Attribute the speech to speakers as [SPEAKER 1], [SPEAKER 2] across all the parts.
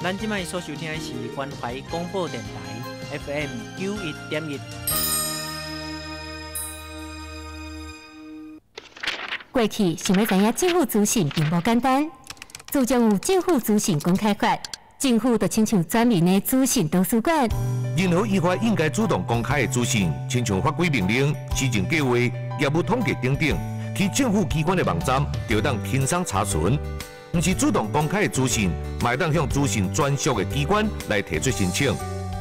[SPEAKER 1] 咱這擺所收聽的是關懷廣播電臺 FM 91.1。
[SPEAKER 2] 過去想欲知影政府資訊並無簡單，自從有政府資訊公開法，政府就親像全民的資訊圖書館。
[SPEAKER 3] 任何依法應該主動公開的資訊，親像法規命令、施政計劃、業務統計等等，去政府機關的網站就會當輕鬆查詢。毋是主動公開的資訊，嘛會當向資訊專屬的機關來提出申請。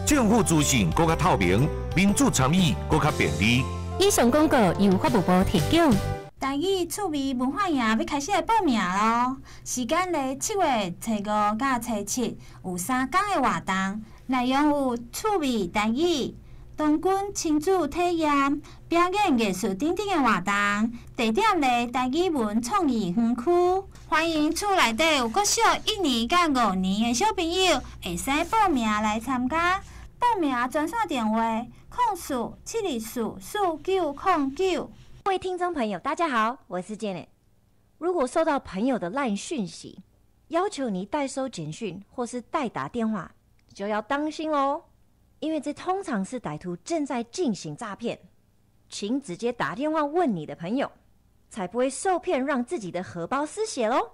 [SPEAKER 3] 政府資訊閣較透明，民主參與閣較便利。
[SPEAKER 2] 以上廣告由法務部提供。
[SPEAKER 4] 台語趣味文化營欲開始來報名囉，時間咧7月初5佮初7，有3工的活動，內容有趣味台語、童軍親子體驗、表演藝術等等的活動。地點咧台語文創意園區，歡迎厝內底有國小一年佮5年的小朋友會使報名來參加。報名專線電話：04-724-4909。
[SPEAKER 5] 各位聽眾朋友，大家好，我是 Janet。如果收到朋友的 LINE 訊息，要求你代收簡訊或是代打電話，就要當心囉，因為這通常是歹徒正在進行詐騙。請直接打電話問你的朋友，才不會受騙，讓自己的荷包失血囉。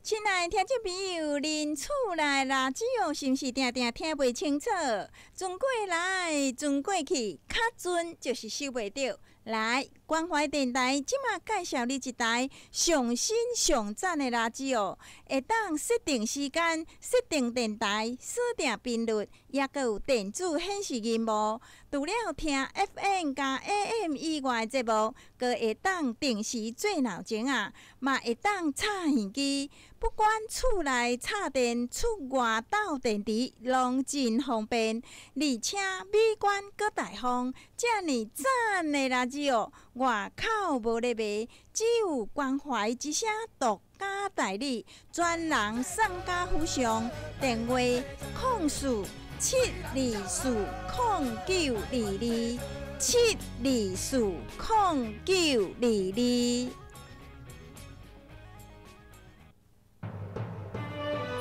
[SPEAKER 6] 親愛的聽眾朋友，恁厝內垃圾哦，是毋是定定聽袂清楚？轉過來，轉過去，較準就是收袂著。來，關懷電臺這馬介紹你一台上新上讚的垃圾哦，會當設定時間、設定電臺、鎖定頻率，抑閣有電子顯示螢幕。除了聽 FM 佮 AM 以外的節目，閣會當定時做鬧鐘仔，嘛會當插耳機。不管厝內插電、出外鬥電池，攏真方便，而且美觀閣大方。遮爾讚的垃圾哦，外口無咧賣，只有關懷之聲獨家代理，專人送到府上。電話：04-724-0922，724-0922。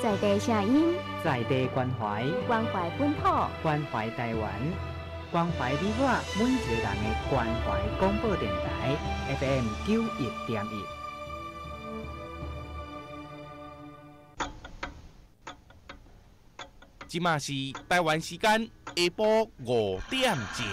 [SPEAKER 7] 在地聲音，
[SPEAKER 1] 在地關懷，
[SPEAKER 7] 關懷本土，
[SPEAKER 1] 關懷台灣，關懷你我每一個人的關懷廣播電臺 FM 91.1。
[SPEAKER 8] 這馬是台灣時間下晡5點正。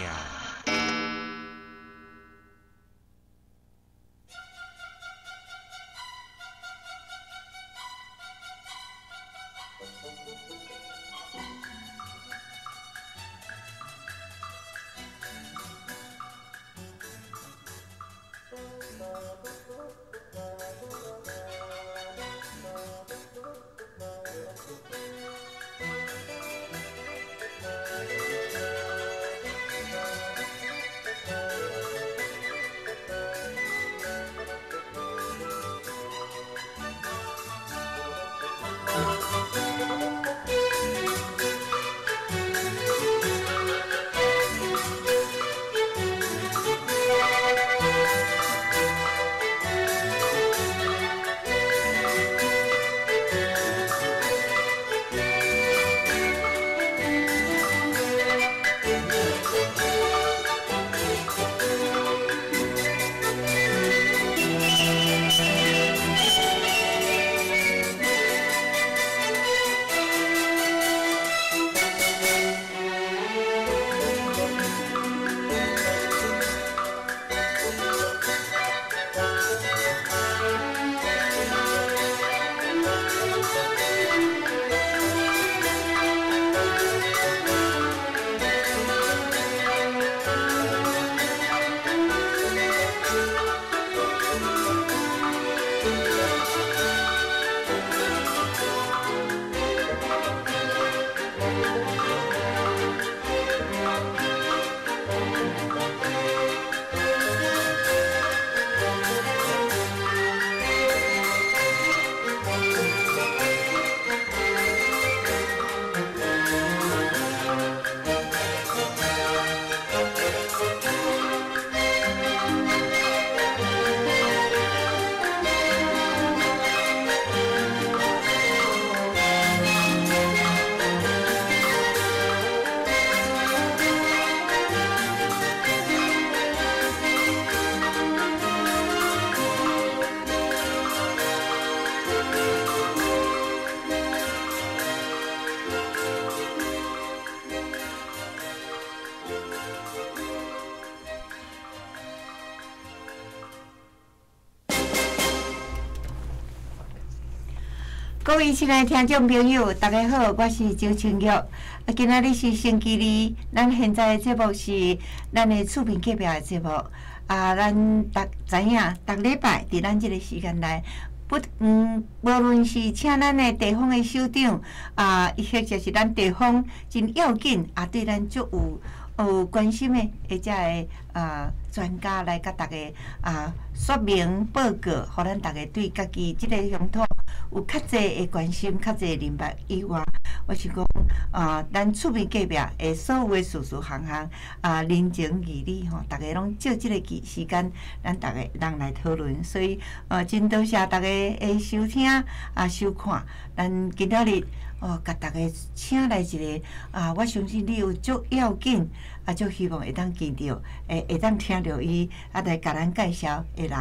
[SPEAKER 9] 各位親愛聽眾朋友，大家好，我是周清玉。啊，今仔日是星期二，咱現在的節目是咱的厝邊隔壁的節目。啊，咱逐知影，逐禮拜佇咱這個時間內，不無論是請咱的地方的首長啊，或者是咱地方真要緊啊，對咱足有關心的，或者會啊專家來佮大家啊說明報告，予咱逐家對家己這個鄉土有較濟的關心、較濟的明白以外，我是講啊，咱厝邊隔壁的所有的事事項項啊，人情義理吼，逐家攏借這個時間，咱逐家人來討論。所以，真多謝逐家的收聽啊收看。咱今仔日哦，共逐家請來一個啊，我相信你有足要緊啊，足希望會當見著，會當聽著伊啊來共咱介紹的人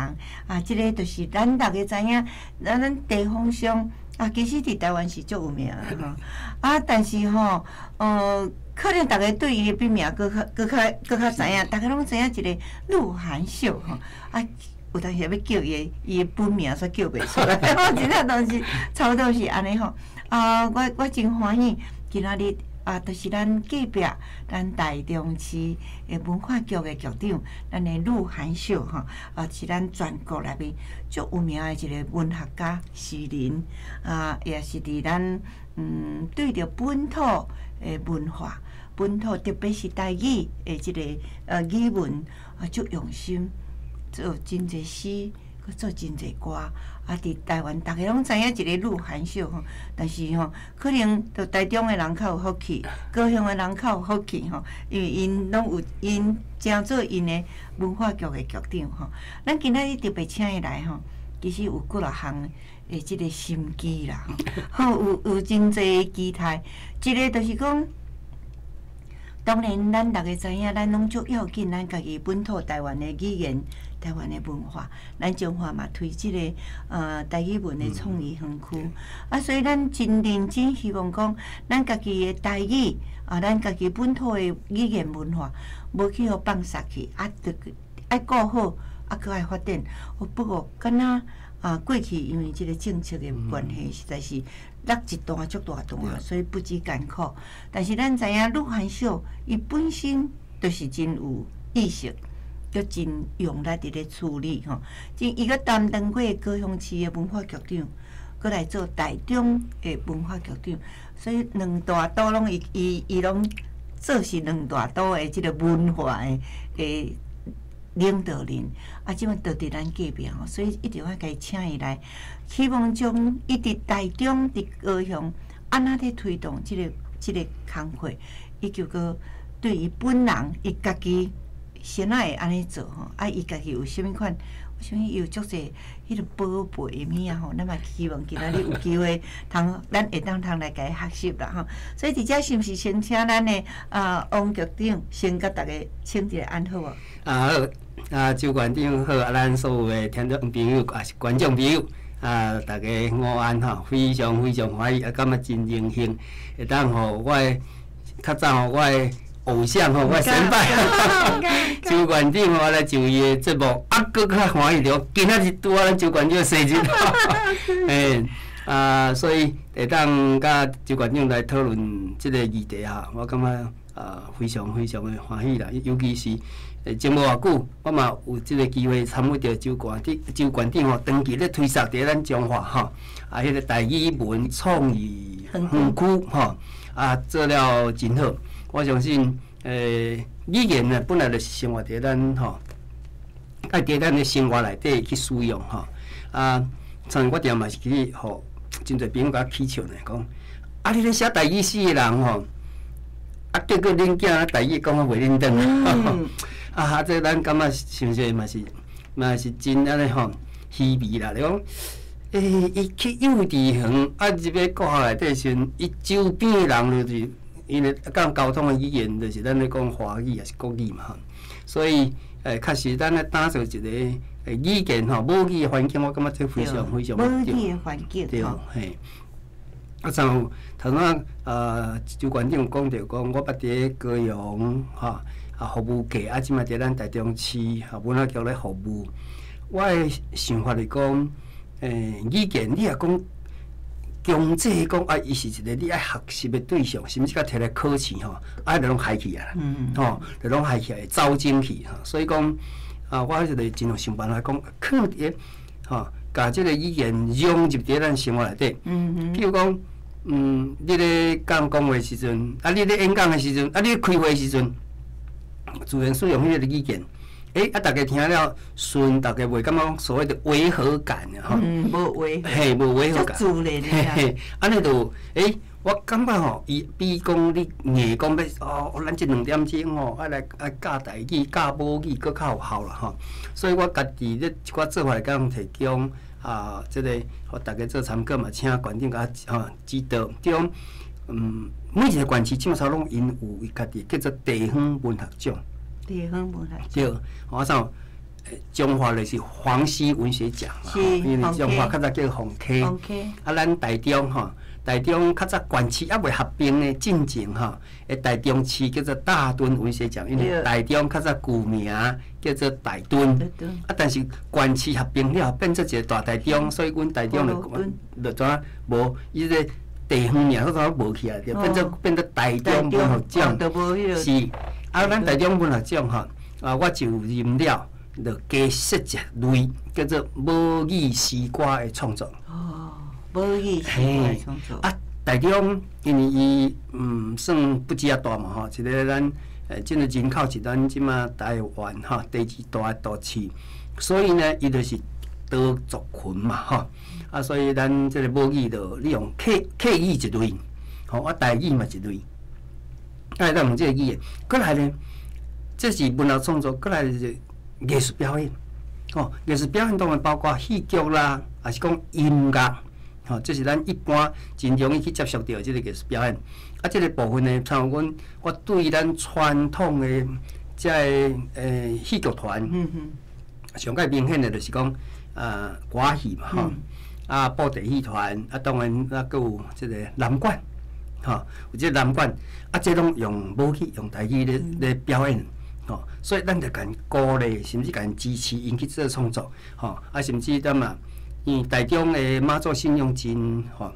[SPEAKER 9] 啊，這個就是咱逐家知影，咱地方上啊，其實佇台灣是足有名的吼啊，但是吼，可能逐家對伊的筆名閣較知影，逐家攏知影一個鹿晗秀吼啊。有當時欲叫伊的本名，煞叫袂出來，我真正當時差不多是按呢吼。啊，我真歡喜今仔日啊，就是咱隔壁咱台中市的文化局的局長，咱的鹿晗秀吼，啊是咱全國內面足有名的一個文學家、詩人，啊，也是佇咱對著本土的文化、本土特別是台語的這個語文啊，足用心。做真濟詩，閣做真濟歌，啊！佇台灣，逐家攏知影一個鹿晗秀吼，但是吼，可能著台中的人較有福氣，高雄的人較有福氣吼，因為𪜶攏有𪜶成做𪜶的文化局的局長吼。咱今仔日特別請伊來吼，其實有幾若項的這個心機啦，吼，有真濟期待。一個就是講，當然咱逐家知影，咱攏足要緊，咱家己本土台灣的語言。台灣的文化，咱彰化嘛推這個台語文的創意園區，啊，所以咱真認真希望講，咱家己的台語啊，咱家己本土的語言文化，無去予放殺去，啊，著愛顧好，啊，閣愛發展。哦，不過敢若啊，過去因為這個政策的關係，實在是落一段足大段，所以不知艱苦。但是咱知影鹿晗秀，伊本身就是真有意識。閣真用力佇咧處理吼，伊閣擔當過高雄市的文化局長，閣來做台中的文化局長，所以兩大都攏伊攏做是兩大都的這個文化的領導人，啊，這擺就佇咱隔壁吼，所以一定愛共伊請伊來，希望將伊佇台中、佇高雄按怎咧推動這個工課，以及閣對伊本人伊家己。啥物會按呢做吼？啊，伊家己有啥物款？我相信伊有足濟彼個寶貝的物仔吼，咱嘛希望今仔日有機會通，咱會當通來共伊學習啦吼。所以佇遮是毋是先請咱的啊王局長先共逐家請一個安好無？
[SPEAKER 10] 啊好，啊周館長好，啊咱所有的聽眾朋友也是觀眾朋友，啊逐家午安吼，非常非常歡喜，啊感覺真榮幸會當予我的較早予我的偶像吼，我先輩周館長吼來上伊的節目，啊，閣較歡喜著，今仔日拄仔咱周館長生日，欸啊，所以會當佮周館長來討論這個議題哈，我感覺啊非常非常的歡喜啦，尤其是前無偌久，我嘛有這個機會參與著周館長吼長期咧推捒佇咱彰化吼，啊，彼個台語文創意園區吼，啊做了真好。我相信，語言呢本來就是生活佇咱吼，愛佇咱的生活內底去使用吼。啊，像我定嘛是去予真濟朋友共我起笑呢，講啊，你咧寫台語詩的人吼，啊，結果恁囝台語講啊袂輪轉。啊，這咱感覺想說嘛是真按呢吼稀微啦。你講，伊去幼稚園啊，入去國校內底時陣，伊周邊的人就是。因為講溝通的語言就是咱咧講華語抑是國語嘛吼，所以確實咱咧打造一個語言吼母語的環境，我感覺這非常非常
[SPEAKER 9] 母語的環境
[SPEAKER 10] 對，嘿。啊，像頭拄仔周館長講著講，我捌佇咧高雄吼啊服務過，啊，這擺佇咱台中市文化局咧服務。我的想法是講，語言你若講強制講啊，伊是一個你愛學習的對象，甚至共提來考試吼，啊，就攏害去啊，吼，就攏害去會走精去吼。所以講啊，我迄個盡量想辦法講，囥佇咧吼，共這個語言融入佇咱生活內底。譬如講，你咧講講話時陣，啊，你咧演講的時陣，啊，你咧開會的時陣，自然使用彼個語言。欸，啊，逐家聽了順，逐家袂感覺所謂的違和感吼。
[SPEAKER 9] 無違。
[SPEAKER 10] 嘿，無違和感。
[SPEAKER 9] 自然
[SPEAKER 10] 嘿嘿，按呢就，欸，我感覺吼，伊比講你硬講欲哦，咱這兩點鐘吼，愛來愛教台語、教母語，閣較有效啦吼。所以我家己咧一寡做法來講，提供啊，這個予逐家做參考嘛，請縣長共我吼指導。就講，每一個縣市這馬攏𪜶有伊家己叫做地方文學獎。
[SPEAKER 9] 地方文學
[SPEAKER 10] 對，我像彰化就是黃溪文學獎嘛，因為彰化較早叫鳳溪，啊，咱台中吼，台中較早縣市猶未合併的進前吼，台中市叫做大墩文學獎，因為台中較早舊名叫做大墩，啊，但是縣市合併了變做一個大台中，所以阮台中就就怎啊無伊這個地方名，都怎無去啊，就變做台中文學獎，是。啊，咱台中文學獎吼，啊，我就任了，就加設一類叫做母語詩歌的創作。
[SPEAKER 9] 哦，母語詩歌的創作。
[SPEAKER 10] 啊，台中因為伊算不止遐大嘛吼，一個咱這個人口是咱這馬台灣吼第二大的都市，所以呢，伊就是多族群嘛吼，啊，所以咱這個母語就利用客語一類，吼，啊，台語嘛一類。啊，咱用這個語言，閣來呢，這是文學創作，閣來就是藝術表演，吼，藝術表演當然包括戲劇啦，抑是講音樂，吼，這是咱一般真容易去接觸著這個藝術表演。啊，這個部分呢，像阮我對咱傳統的這個戲劇團，上蓋明顯的就是講啊，歌戲嘛，吼，啊，布袋戲團，啊，當然啊，閣有這個南管。吼，有這個南管，啊，這攏用母語、用台語咧表演，吼，所以咱就共鼓勵，甚至共支持𪜶去做創作，吼，啊，甚至咱嘛，因為台中的媽祖信仰真吼，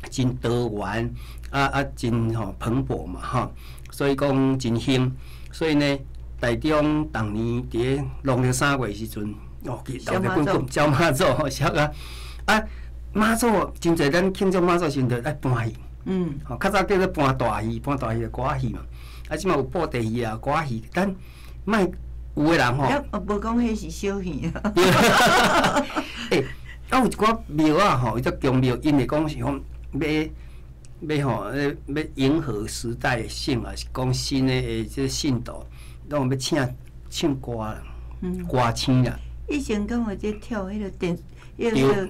[SPEAKER 10] 真多元，啊真吼蓬勃嘛，吼，所以講真興，所以呢，台中逐年佇農曆3月時陣，哦，去鬧熱滾滾，招媽祖，吼，啥啊，啊，媽祖真濟，咱慶祝媽祖時陣就愛搬戲。吼，較早叫做搬大戲，搬大戲就歌仔戲嘛。啊，這馬有布袋戲啊，歌仔戲，咱莫有的人吼。
[SPEAKER 9] 無講彼是小戲啊。
[SPEAKER 10] 欸，啊有一寡廟仔吼，伊只宮廟，𪜶會講是講欲吼，欲迎合時代性，抑是講新的這個信徒，攏欲請唱歌啦，歌星啦。
[SPEAKER 9] 以前敢有咧跳彼個電，彼個。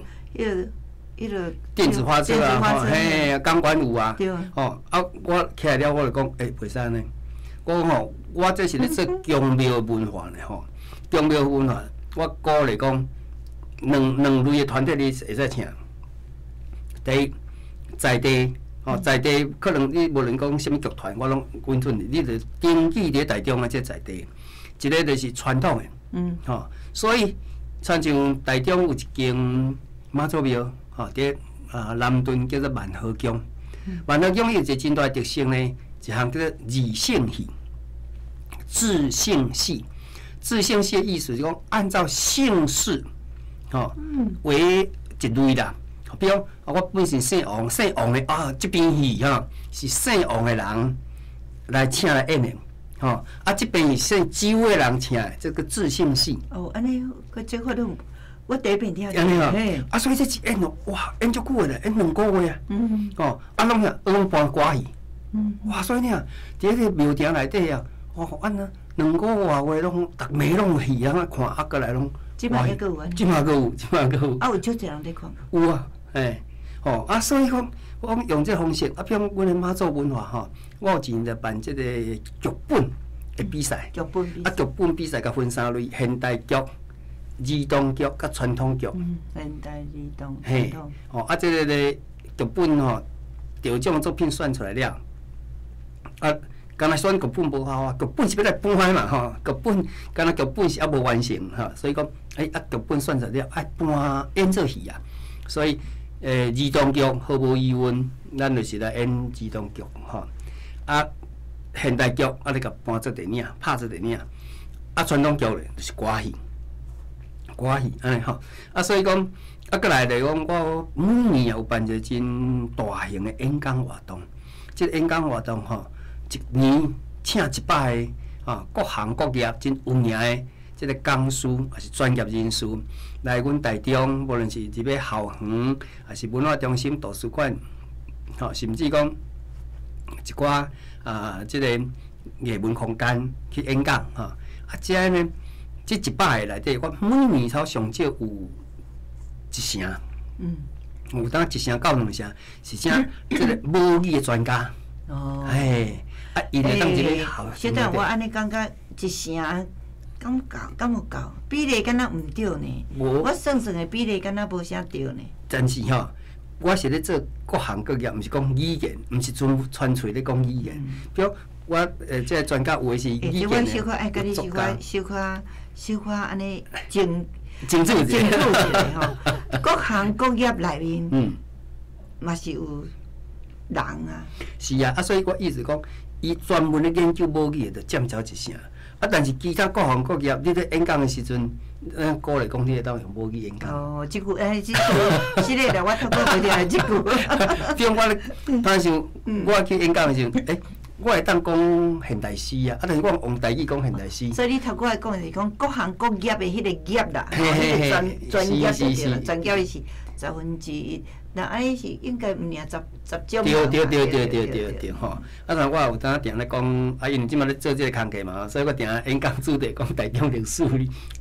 [SPEAKER 10] 電子花車啊，吼，嘿，鋼管舞啊，吼，啊，我起來了，我就講，欸，袂使按呢。我講吼，我這是咧做宮廟文化呢，吼，宮廟文化，我鼓勵講，兩類的團體你會使請。第一，在地，吼，在地可能你無論講啥物劇團，我攏允准你，你就登記佇台中的這在地，一個就是傳統的，吼，所以親像台中有一間媽祖廟。吼，佇啊南屯叫做萬和宮，萬和宮伊有一個真大的特色呢，一項叫做字姓戲，字姓戲，字姓戲的意思是講按照姓氏，吼，為一類啦。比如講，我本身姓王，姓王的啊，這邊戲吼是姓王的人來請來演的，吼，啊這邊是姓周的人請的，這個字姓戲。
[SPEAKER 9] 哦，按呢，閣這法攏。我第一遍聽。
[SPEAKER 10] 按呢吼，啊，所以這一演哦，哇，演足久的咧，演2個月啊。吼，啊，攏啥，攏搬歌戲。哇，所以呢，佇彼個廟埕內底啊，哇，按呢2個外月攏，逐暝攏有戲啊，看啊，閣來攏。
[SPEAKER 9] 這馬閣有啊？
[SPEAKER 10] 這馬閣有，這馬閣有。
[SPEAKER 9] 啊，有足濟人咧看。
[SPEAKER 10] 有啊，嘿，吼，啊，所以講，我講用這個方式，啊，比如講阮的媽祖文化吼，我有一年就辦這個劇本的比賽。
[SPEAKER 9] 劇本比賽。
[SPEAKER 10] 啊，劇本比賽共分3類：現代劇、兒童劇佮傳統劇。
[SPEAKER 9] 現代兒童。
[SPEAKER 10] 嘿，吼，啊，這個咧劇本吼，得獎作品選出來了，啊，敢若選劇本無效啊，劇本是欲來搬的嘛吼，劇本敢若劇本是猶無完成吼，所以講，欸，啊，劇本選出來了，愛搬演做戲啊，所以兒童劇毫無疑問，咱就是來演兒童劇吼。啊，現代劇啊，你共搬做電影，拍做電影。啊，傳統劇咧就是歌戲，歌戲按呢吼。啊，所以講，啊，閣來就是講，我每年也有辦一個真大型的演講活動。這個演講活動吼，一年請100個吼，各行各業真有名的這個講師，抑是專業人士來阮台中，無論是入去校園，抑是文化中心、圖書館，吼，甚至講一寡啊，這個藝文空間去演講吼。啊，這呢，這100個內底，我每年頭上少有一成，有當一成到兩成，是請這個母語的專家。哦。哎，啊，伊會當一個好。
[SPEAKER 9] 小等我按呢感覺一成敢夠，敢有夠？比例敢若毋對呢？無。我算算的比例敢若無啥對呢。
[SPEAKER 10] 但是吼，我是咧做各行各業，毋是講語言，毋是純純粹咧講語言。比如我這個專家有的是語言
[SPEAKER 9] 的，我小可愛共你小可小可小可按呢精
[SPEAKER 10] 精準
[SPEAKER 9] 精準一下吼。各行各業內面，嘛是有人啊。
[SPEAKER 10] 是啊，啊，所以我意思講，伊專門咧研究母語的，就佔少一成。啊，但是其他各行各業，你咧演講的時陣，咱鼓勵講你會當用母語演講。
[SPEAKER 9] 哦，這句欸，這句，這个啦，我頭拄袂聽這句。
[SPEAKER 10] 比如我咧，譬如像我去演講的時陣，欸，我會當講現代詩啊，啊，但是我用台語講現代詩。
[SPEAKER 9] 所以你頭拄仔講的是講各行各業的彼個業啦，彼個專專業就對啦，專業是1/10。那按呢是應該毋爾十十種。
[SPEAKER 10] 對對對對對對對吼！啊，像我有當定咧講，啊，因為這擺咧做這個工課嘛，所以我定演講主題講台中歷史。啊，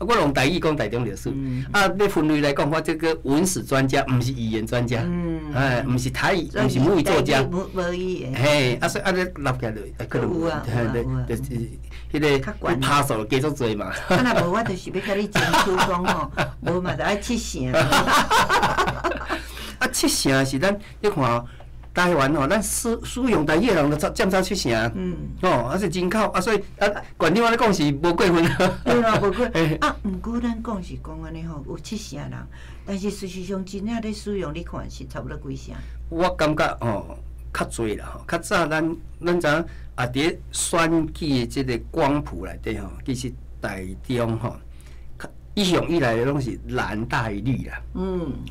[SPEAKER 10] 我用台語講台中歷史。啊，欲分類來講，我這個文史專家，毋是語言專家。哎，毋是台語，毋是母語作家。
[SPEAKER 9] 母語。
[SPEAKER 10] 嘿，啊，所以按呢立起來就可能
[SPEAKER 9] 有啊，
[SPEAKER 10] 對，就是彼個拍數加足濟嘛。
[SPEAKER 9] 啊，若無我就是欲共你爭取講吼，無嘛著愛七成。
[SPEAKER 10] 啊，七成是咱你看台灣吼，咱使使用台語的人都佔超七成，吼，啊是人口啊，所以啊，縣長按呢講是無過分。
[SPEAKER 9] 對啦，無過啊，毋過咱講是講按呢吼，有七成人，但是事實上真正咧使用，你看是差不多幾成？
[SPEAKER 10] 我感覺吼，較濟啦吼，較早咱咱知影啊，佇咧選舉的這個光譜內底吼，其實台中吼，一向以來攏是藍大於綠啦，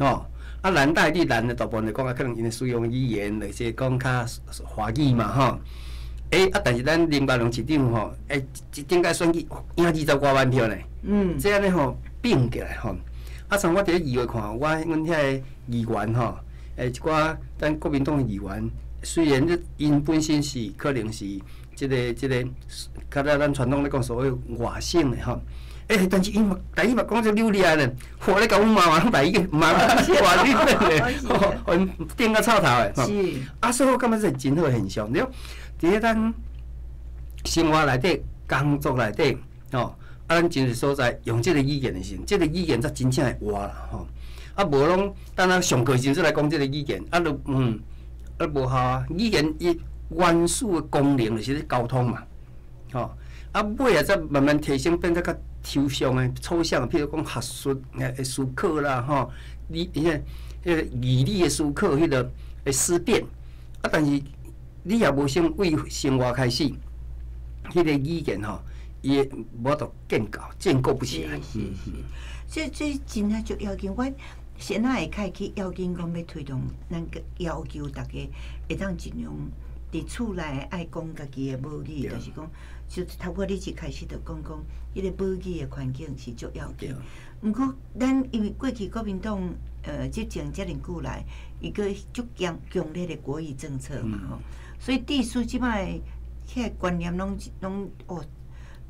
[SPEAKER 10] 吼。啊，藍大於綠，藍的大部分就講啊，可能𪜶的使用語言，或者講較華語嘛，吼。欸，啊，但是咱林佳龍市長吼，欸，一頂屆選舉贏20外萬票呢。這按呢吼變起來吼。啊，像我佇咧議會看，我阮遐个議員吼，欸，一寡咱國民黨的議員，雖然咧𪜶本身是可能是這个這个，較早咱傳統咧講所謂外省的吼。欸，但是伊嘛台語嘛講這流利啊咧，我咧共阮媽媽攏台語媽媽外語咧，吼，予𪜶頂甲臭頭的。
[SPEAKER 9] 是。
[SPEAKER 10] 啊，所以我感覺這是真好現象。你講佇咧咱生活內底、工作內底，吼，啊，咱真濟所在用這個語言的時陣，這個語言才真正會活啦，吼。啊，無攏等咱上課時陣來講這個語言，啊，就啊無效啊。語言伊原始的功能就是咧溝通嘛，吼。啊，尾仔才慢慢提升，變得較抽象的、抽象的，譬如講學術的思考啦，吼，你彼個彼個義理的思考，彼個的思辨。啊，但是你也無先為生活開始，彼個語言吼，伊會無法度建構、建構不起來。
[SPEAKER 9] 是是，這這真正足要緊。我先仔會開去要緊講欲推動，咱要求逐家會當盡量佇厝內愛講家己的母語，就是講。就頭拄你一開始就講講，彼個母語的環境是足要緊。毋過，咱因為過去國民黨執政遮爾久來，伊閣足強強烈的國語政策嘛吼，所以致使這擺遐個觀念攏攏哦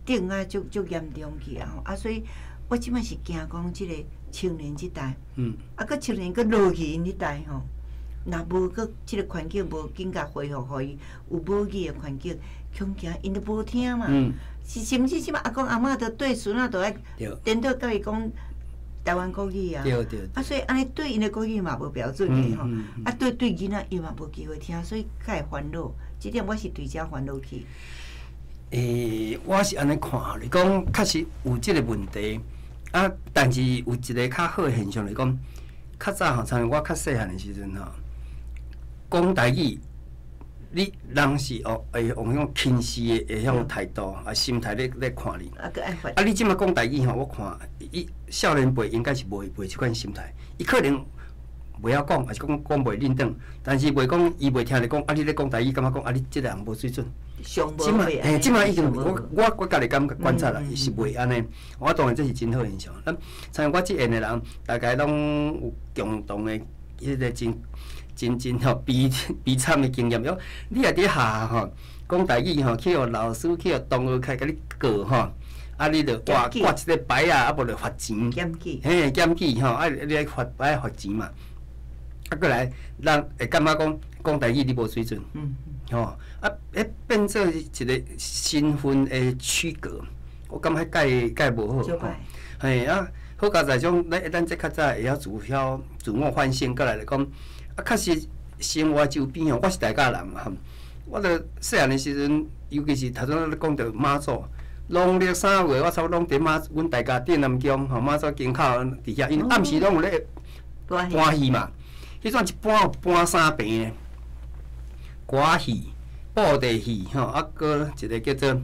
[SPEAKER 9] 頂啊足足嚴重去啊吼啊，所以我這擺是驚講這個青年這代，啊，閣青年閣落去𪜶彼代吼，若無閣這個環境無緊共恢復，予伊有母語的環境。恐驚𪜶都無聽嘛，是甚至這擺阿公阿嬤都對孫仔都愛顛倒共伊講台灣國語啊，啊，所以按呢對𪜶的國語嘛無標準的吼，啊對對囡仔伊嘛無機會聽，所以較會煩惱。這點我是對這煩惱去。
[SPEAKER 10] 欸，我是按呢看，你講確實有這個問題，啊，但是有一個較好的現象來講，較早吼，親像我較細漢的時陣吼，講台語，你人是哦會用彼種輕視的彼種態度啊心態咧看你。
[SPEAKER 9] 啊，閣愛罰。
[SPEAKER 10] 啊，你這馬講台語吼，我看伊少年輩應該是袂這款心態，伊可能袂曉講，抑是講講袂輪轉，但是袂講伊袂聽你講，啊，你咧講台語，感覺講啊，你這個人無水準。這馬嘿，這馬已經我家己感覺觀察啦，伊是袂按呢。我當然這是真好現象。咱像我這緣的人，大概攏有共同的彼個真真真吼悲悲慘的經驗。你若佇學校吼講台語吼，去予老師去予同學開共你告吼，啊，你著掛掛一個牌仔，啊無就罰錢。
[SPEAKER 9] 檢舉。
[SPEAKER 10] 嘿，檢舉吼，啊，你愛罰愛罰錢嘛。啊，閣來，人會感覺講講台語你無水準。吼，啊，彼變做一個身份的區隔，我感覺蓋蓋無好吼。嘿啊，好佳哉種，咱這較早會曉自曉自我反省，閣來就講，啊，確實生活周邊吼，我是台甲人嘛，我著細漢的時陣，尤其是頭先咧講著媽祖，農曆三月，我差不多攏佇媽阮大家鎮南宮吼，媽祖宮口佇遐，因為暗時攏有咧搬戲嘛，彼陣一搬有搬三遍的。歌戲、布袋戲，吼，啊，閣一個叫做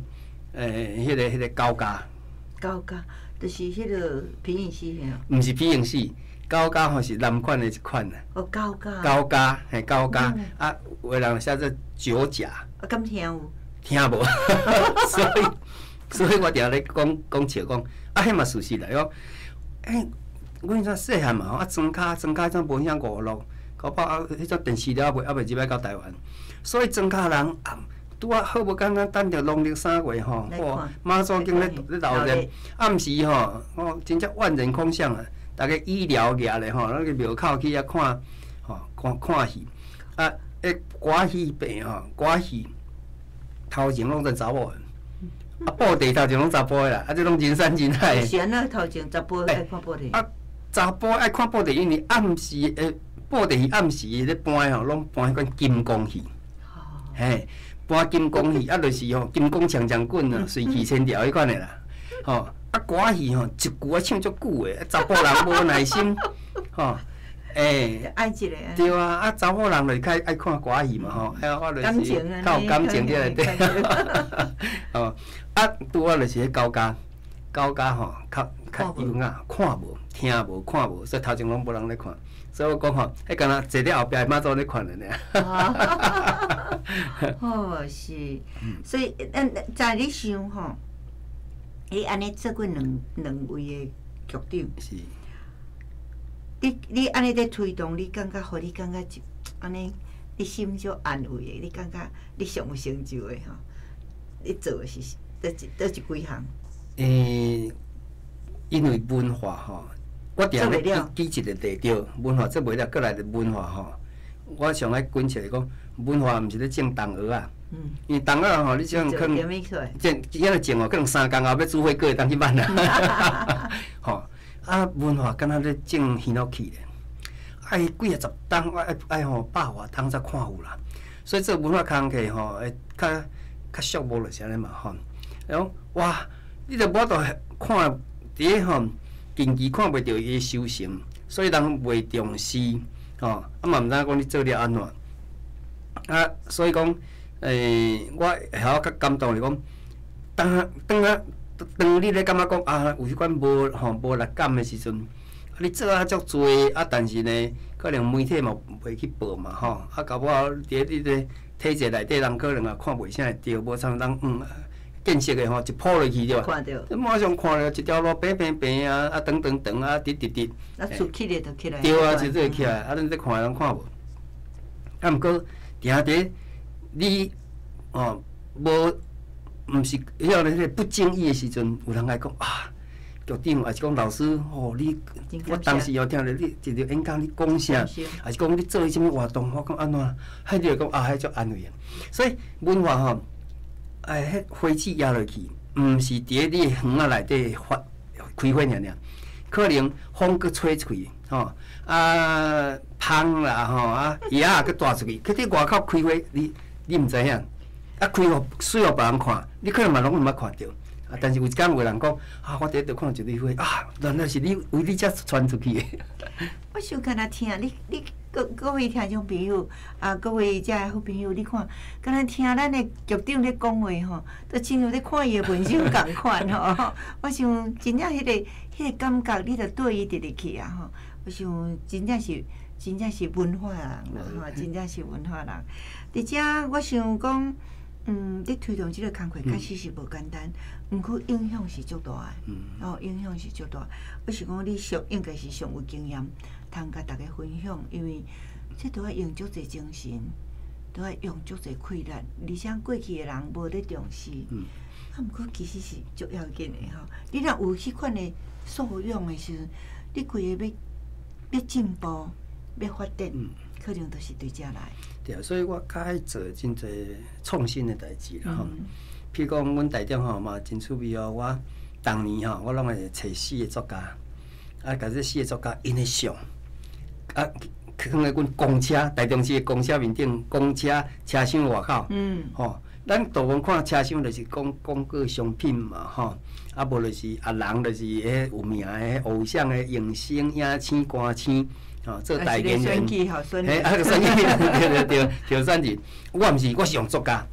[SPEAKER 10] 彼個高家。
[SPEAKER 9] 高家就是彼個皮影戲嘿。
[SPEAKER 10] 毋是皮影戲，高家吼是南管的一款啊。
[SPEAKER 9] 哦，高家。
[SPEAKER 10] 高家，嘿，高家，啊，有的人寫做九甲。
[SPEAKER 9] 啊，敢聽有？
[SPEAKER 10] 聽無，所以我定咧講講笑講，啊，彼嘛事實來講，欸，阮陣細漢嘛吼，啊，莊跤莊跤陣無啥娛樂，搞不好啊，彼陣電視了猶未入來到台灣。所以莊跤人啊，拄仔好無簡單，等著農曆三月吼，哇，媽祖宮咧咧鬧熱，暗時吼，哦，真正萬人空巷啊！逐家醫療業咧吼，攏去廟口去遐看，吼，看看戲。啊，彼歌戲病吼，歌戲頭前攏是查某的，啊，布袋頭前攏查埔的啦，啊，這攏人山人海。
[SPEAKER 9] 是按怎頭前查埔愛看布袋？
[SPEAKER 10] 啊，查埔愛看布袋，因為暗時的布袋戲暗時咧搬吼，攏搬彼款金剛戲。嘿，搬金剛戲啊，就是吼金剛強將軍啊，隨去千條彼款的啦，吼啊歌戲吼一句啊唱足久的，查埔人無耐心，吼，欸，
[SPEAKER 9] 愛一个。
[SPEAKER 10] 對啊，啊查某人就較愛看歌戲嘛吼，啊我就是較有感情佇內底，吼啊拄仔就是彼高家，高家吼較較優雅，看無聽無看無，所以頭前攏無人咧看。所以我講吼，彼敢若坐佇後壁媽祖咧看的爾。
[SPEAKER 9] 哦，是，所以咱在你想吼，你按呢做過兩位的局長，
[SPEAKER 10] 是。
[SPEAKER 9] 你按呢咧推動，你感覺，予你感覺就按呢，你心足安慰的，你感覺你上有成就的吼，你做的是佗一佗一幾項？
[SPEAKER 10] 欸，因為文化吼。我定咧舉一個例對，文化做袂了，閣來文化吼。我上愛貫徹講，文化毋是咧種桐蚵仔，因為桐蚵吼，你這種可能種，遐個種哦，可能三工後欲煮火鍋會當去挽啊。吼，啊文化敢若咧種ヒノキ咧，愛幾啊十冬，愛愛吼百外冬才看有啦。所以做文化工課吼，會較較寂寞就是按呢嘛吼。講哇，你著無法度看佇咧吼。近期看袂著伊的收成，所以人袂重視，吼，啊嘛毋知影講你做了按怎，啊，所以講，欸，我會曉較感動是講，當當啊當你咧感覺講啊有彼款無吼無力感的時陣，啊你做啊足濟，啊但是呢，可能媒體嘛袂去報嘛吼，啊搞不好佇咧你咧體制內底人可能也看袂啥會著，無像人嗯。見識的吼，一鋪落去對吧？你馬上看著一條路平平平啊，啊長長長啊，直直直。
[SPEAKER 9] 啊，出起來就起來。
[SPEAKER 10] 對啊，就這起來，啊，恁這看攏看無。啊，毋過定佇你哦，無，毋是彼個不經意的時陣，有人來講啊，局長，抑是講老師，吼你，我當時哦聽著你一個演講，你講啥，抑是講你做啥物活動，我講按怎，彼你就講啊，彼足安慰的。所以文化吼。哎，彼花枝壓落去，毋是佇咧你的園仔內底發開花爾爾，可能風閣吹出去，吼啊芳啦，吼啊葉仔閣帶出去，去佇外口開花，你毋知影，啊開予水予別人看，你可能嘛攏毋捌看著，啊，但是有一工有人講啊，我佇咧度看到一蕊花啊，原來是你為你遮傳出去的。
[SPEAKER 9] 我想敢若聽你，你各位聽眾朋友啊，各位遮的好朋友，你看，敢若聽咱的局長咧講話吼，都親像咧看伊的文章仝款吼。我想真正彼個感覺，你就對伊佇入去啊吼。我想真正是文化人啦吼，真正是文化人。佇遮我想講，你推動這個工課確實是無簡單，毋過影響是足大的，哦，影響是足大。我想講你上應該是上有經驗，通共大家分享，因為這都愛用足濟精神，都愛用足濟氣力，而且過去的人無咧重視，啊，毋過其實是足要緊的吼。你若有彼款的素養的時陣，你規個欲進步、欲發展，可能都是對遮來。
[SPEAKER 10] 對啊，所以我較愛做真濟創新的代誌啦吼。譬如講，阮台中吼嘛真趣味哦。我逐年吼，我攏會揣四个作家，啊，共這四个作家𪜶的相，啊，囥佇阮公車，台中市的公車面頂，公車車廂外口，吼，咱大部分看車廂就是講廣告商品嘛，吼，啊，無就是啊人就是彼有名的偶像的影星、影星、歌星。吼，做代言人，嘿，啊，選舉，對對對，對選舉。我毋是，我是用作家，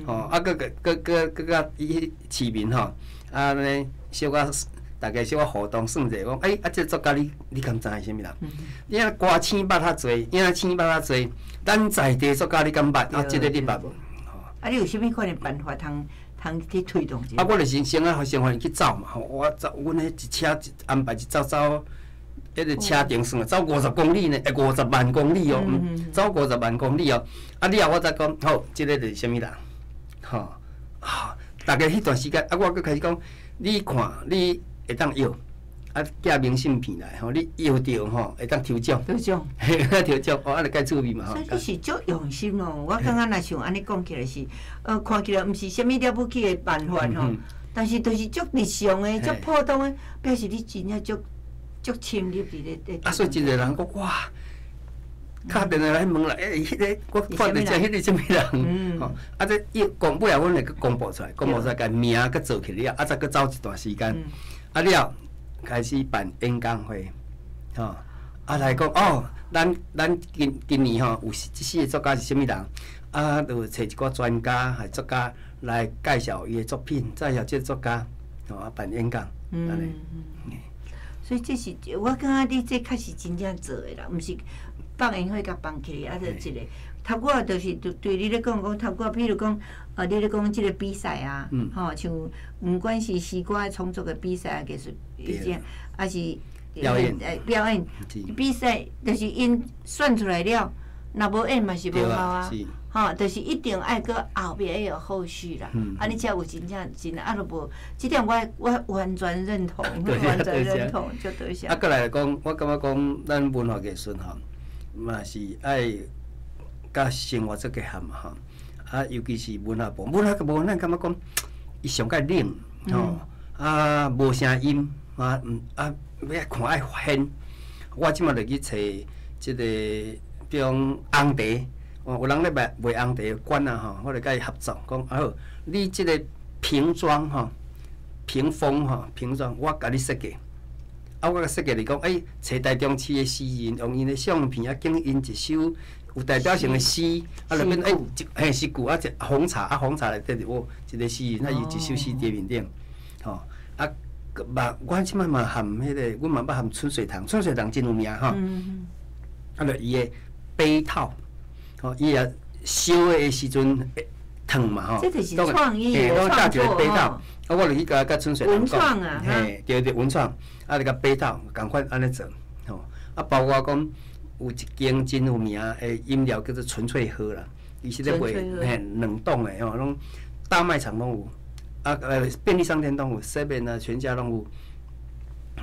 [SPEAKER 10] 吼，啊，閣閣閣閣佮伊市民吼，啊，按呢小可大家小可互動算者講，欸，啊，這個作家你敢知是啥物人？你啊歌星捌較濟，影星捌較濟，咱在地作家你敢捌？啊，這個你捌無？
[SPEAKER 9] 啊，你有啥物款的辦法通通去推動這
[SPEAKER 10] 個？啊，我就是先啊，先予𪜶去走嘛，吼，我走，阮彼一車一安排一走走。彼個車程算走50公里呢，欸，50萬公里哦，走50萬公里哦。啊，了後我才講，好，這個就是啥物人？吼，啊，大家彼段時間，啊，我閣開始講，你看，你會當搖，啊，寄明信片來，吼，你搖著吼，會當抽獎。
[SPEAKER 9] 抽獎。
[SPEAKER 10] 嘿，抽獎，哦，按呢較趣味嘛，吼。
[SPEAKER 9] 所以你是足用心哦，我感覺若像按呢講起來是，看起來毋是啥物了不起的辦法吼，但是就是足日常的、足普通的，表示你真正足。足深入佇咧咧。
[SPEAKER 10] 啊，所以真濟人講哇，敲電話來問啦，欸，彼個我看著這彼個啥物人？吼，啊，這伊公尾仔，阮會閣公布出來，公布出來，共名閣做起了，啊，再閣走一段時間，啊了開始辦演講會，吼，啊來講哦，咱今年吼有這四个作家是啥物人？啊，就揣一寡專家還作家來介紹伊的作品，介紹這個作家，吼，啊辦演講，按呢。
[SPEAKER 9] 所以這是我感覺你這確實真正做的啦，毋是放煙火共放起來，啊，就一個。頭拄仔就是對對你咧講講，頭拄仔比如講，你咧講這個比賽啊，吼，像毋管是詩歌創作的比賽，藝術，抑是
[SPEAKER 10] 表演，
[SPEAKER 9] 表演比賽，就是𪜶選出來了，若無演嘛是無效啊。吼，就是一定愛閣後壁會有後續啦，按呢才有真正真啊，若無，這點我完全認同，完全認同，就多謝。
[SPEAKER 10] 啊，閣來講，我感覺講咱文化藝術吼，嘛是愛佮生活做結合嘛吼。啊，尤其是文化部，文化部咱感覺講，伊上蓋冷吼，啊無聲音啊，啊欲看愛現。我這馬就去揣這個，比如講紅茶。哦，有人咧賣賣紅茶罐仔吼，我就共伊合作，講啊好，你這個瓶裝吼，屏風吼，瓶裝我共你設計。啊，我共設計是講，欸，揣台中市的詩人，用𪜶的相片啊，揀𪜶一首有代表性的詩，啊，內面欸，嘿詩句啊，一紅茶啊，紅茶內底就有一個詩人，啊，伊一首詩佇面頂，吼，啊，嘛，阮這擺嘛含彼個，阮嘛捌含春水堂，春水堂真有名吼，啊，就伊的杯套。吼，伊也燒的時陣會燙嘛吼，
[SPEAKER 9] 這就是創意，
[SPEAKER 10] 攏搭一個杯套，啊，我就去共春水堂
[SPEAKER 9] 講，
[SPEAKER 10] 嘿，對對，文創，啊，就共杯套仝款按呢做，吼，啊，包括講有一間真有名的飲料叫做純粹喝啦，伊是咧賣嘿冷凍的吼，攏大賣場攏有，啊便利商店攏有，seven 啊全家攏有，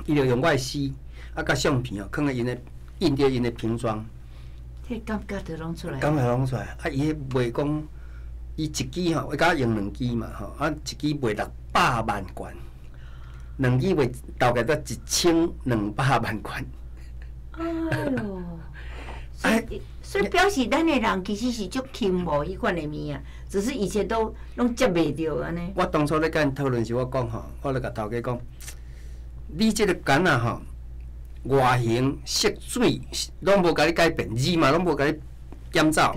[SPEAKER 10] 伊就用我的詩，啊，佮相片哦，囥佇𪜶的印佇𪜶的瓶裝。
[SPEAKER 9] 彼感覺就攏出來。
[SPEAKER 10] 感覺攏出來，啊！伊彼賣講，伊一支吼，伊敢用兩支嘛吼，啊，一支賣600萬罐，兩支賣大概才1200萬罐。
[SPEAKER 9] 哎喲，所以表示咱的人其實是足傾慕彼款的物仔，只是以前都攏接袂著按呢。
[SPEAKER 10] 我當初咧共𪜶討論時，我講吼，我咧共頭家講，你這個矸仔吼，外形、色水攏無共你改變，字嘛攏無共你減走。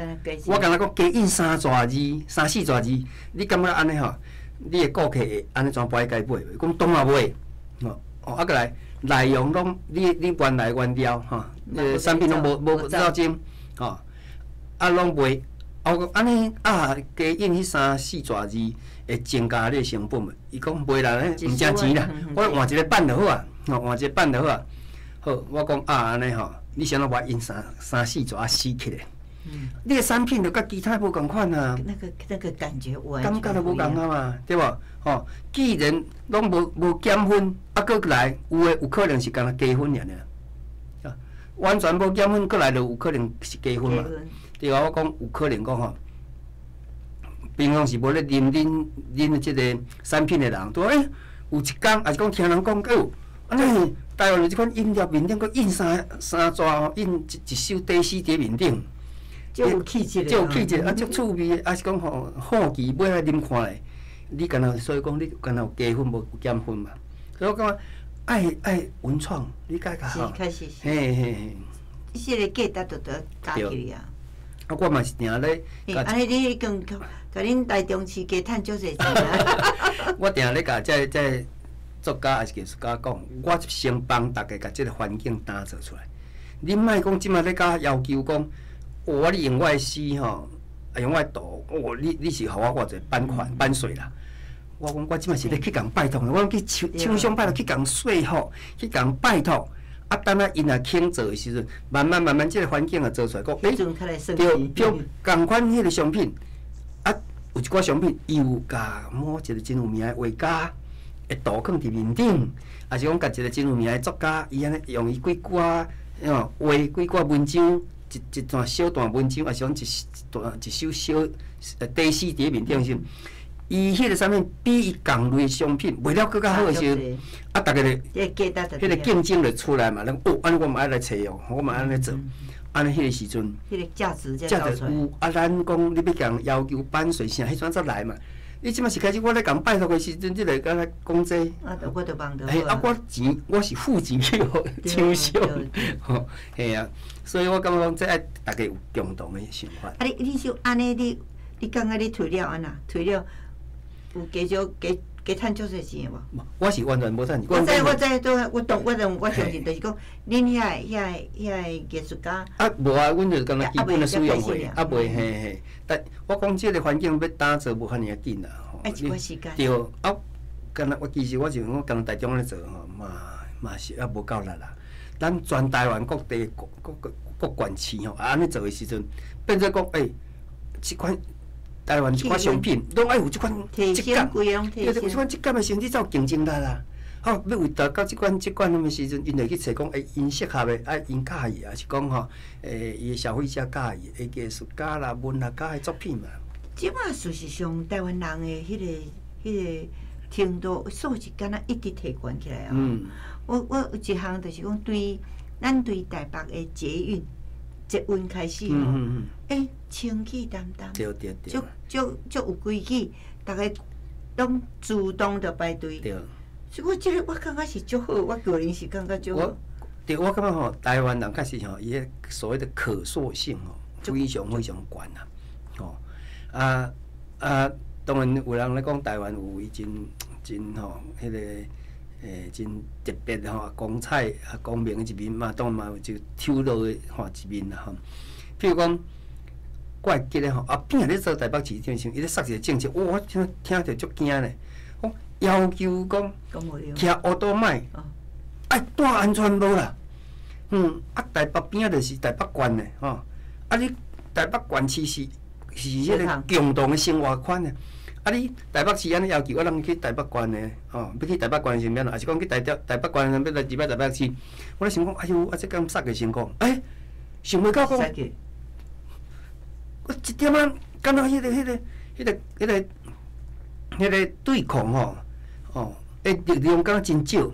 [SPEAKER 10] 我敢若講加印三逝字、三四逝字，你感覺按呢吼，你的顧客會按呢全部愛共買無？講當然袂，吼哦啊閣來內容攏你原來原料吼，產品攏無走針，吼啊攏袂，啊我講按呢啊加印彼三四逝字會增加你的成本無？伊講袂啦，毋值錢啦，我換一個版就好啊，吼換一個版就好啊。好，我講啊按呢吼，你啥物無愛印三三四逝啊死起來？你的產品就佮其他無仝款啊。
[SPEAKER 9] 那個感覺
[SPEAKER 10] 感覺就無仝啊嘛，對無？吼，既然攏無減分，啊，閣來有的有可能是干焦加分爾爾，啊，完全無減分，閣來就有可能是加分嘛。對啊，我講有可能講吼，平常時無咧啉恁這個產品的人，都欸有一工，抑是講聽人講，欸有，按呢台灣有這款飲料面頂閣印三三逝吼，印一首短詩佇面頂。
[SPEAKER 9] 足有氣質的，
[SPEAKER 10] 足有氣質，啊，足趣味的，啊是講吼好奇欲來啉看咧。你敢若所以講，你敢若有加分無有減分嘛？所以我感覺愛文創，你該較好。
[SPEAKER 9] 是，確實是。
[SPEAKER 10] 嘿嘿嘿。
[SPEAKER 9] 這個價值就得加起來啊。
[SPEAKER 10] 啊，我嘛是定咧。
[SPEAKER 9] 按呢你已經共恁台中市加趁足濟錢啊！
[SPEAKER 10] 我定咧共這作家抑是藝術家講，我先幫大家共這個環境打造出來。你莫講這馬咧共要求講。哦，你用我的詩吼，啊用我的圖，哦，你是予我偌濟版權版稅啦？我講我這馬是咧去共拜託，我講去廠商拜託去共說服，去共拜託。啊，等仔𪜶若肯做的時陣，慢慢慢慢這個環境也做出來，講欸，對，對，仝款彼個商品，啊，有一寡商品伊有共某一個真有名的畫家的圖囥佇面頂，抑是講共一個真有名的作家，伊按呢用伊幾句仔，吼畫幾句文章。一段小段文章，抑是講一段一首小短詩佇面頂時，伊彼個產品比伊仝類商品賣了閣較好的時陣，啊，逐家就彼個競爭就出來嘛。咱哦，按呢我嘛愛來揣哦，我嘛按呢做，按呢彼個時陣，
[SPEAKER 9] 彼個價值
[SPEAKER 10] 才有。啊，咱講你欲共要求版稅啥，彼陣才來嘛。你這馬是開始，我咧共拜託的時陣，你來敢若講這。
[SPEAKER 9] 啊，我就幫
[SPEAKER 10] 嘿，啊，我錢我是付錢去予廠商，吼，嘿啊，所以我感覺講這愛逐家有共同的想法。
[SPEAKER 9] 啊，你就按呢，你感覺你推了按怎？推了有加少加加趁足濟錢無？
[SPEAKER 10] 我是完全無趁錢。
[SPEAKER 9] 我知我知，都我懂，我懂，我相信就是講，恁遐個藝術家。
[SPEAKER 10] 啊，無啊，阮就是敢若基本的使用費，啊袂嘿嘿。但我講這個環境欲打造無遐爾仔緊啦，吼。
[SPEAKER 9] 愛一寡時間。
[SPEAKER 10] 對，啊，敢若我其實我就講，敢若台中咧做吼，嘛是猶無夠力啦。咱全台灣各地各各各各縣市吼，啊按呢做的時陣，變做講，欸，這款台灣這款商品，攏愛有這款質感，對，有這款質感的時陣，你才有競爭力啦。好，欲為達到這款的時陣，𪜶就去揣講，欸，𪜶適合的，啊，𪜶佮意，抑是講吼，欸，伊的消費者佮意的藝術家啦、文學家的作品嘛。
[SPEAKER 9] 這馬事實上，台灣人的彼個程度素質，敢若一直提懸起來哦。我有一項就是講，對咱對台北的捷運開始吼，欸，清氣澹澹，足足足有規矩，逐家攏自動就排隊。所以我這個我感覺是足好，我個人是感覺足好。
[SPEAKER 10] 對，我感覺吼，台灣人確實吼，伊个所謂的可塑性吼，非常非常懸啊，吼啊啊！當然有人咧講台灣有伊真真吼，彼個真特別吼，光彩啊光明的一面嘛，當然嘛有一個醜陋的吼一面啦吼。譬如講，我會記得吼，阿扁咧做台北市長時，伊咧設一個政策，哇！我聽聽著足驚咧。講要求講，騎烏多邁愛戴安全帽啦。啊，台北邊仔就是台北縣的吼，啊，你台北縣市是彼個共同的生活圈的。啊，你台北市按呢要求，啊，人去台北縣的，吼，欲去台北縣是欲按怎？抑是講去台北縣欲來入來台北市？我咧想講，哎喲，啊，這敢殺個成功？欸，想袂到講，我一點仔，敢若彼個對抗吼，吼，欸，力量敢若真少。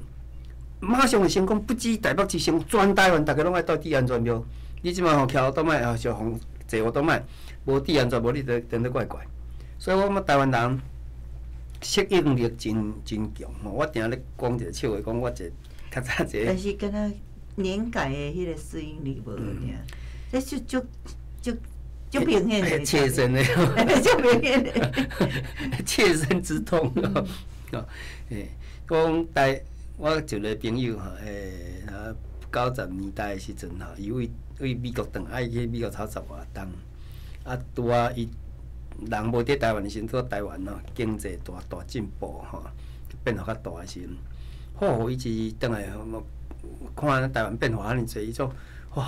[SPEAKER 10] 馬上就成功，不止台北市成功，全台灣逐家攏愛戴安全帽。你這擺吼騎歐多擺，啊，小紅坐歐多擺，無地安怎無你就等得怪怪。所以我感覺台灣人適應力真真強吼。我定咧講一個笑話，講我一個較早一個。
[SPEAKER 9] 但是敢若年界的彼個適應力無爾，這足足足足明顯的。
[SPEAKER 10] 切身的。
[SPEAKER 9] 足明顯的。
[SPEAKER 10] 切身之痛哦。欸，講台，我一個朋友吼，欸，90年代的時陣吼，伊為為美國轉來，伊去美國頭十外冬，啊，拄仔伊人無佇台灣的時陣，拄仔台灣吼經濟大大進步吼，變化較大的時陣，吼，伊一轉來看台灣變化遐爾濟，伊說哇，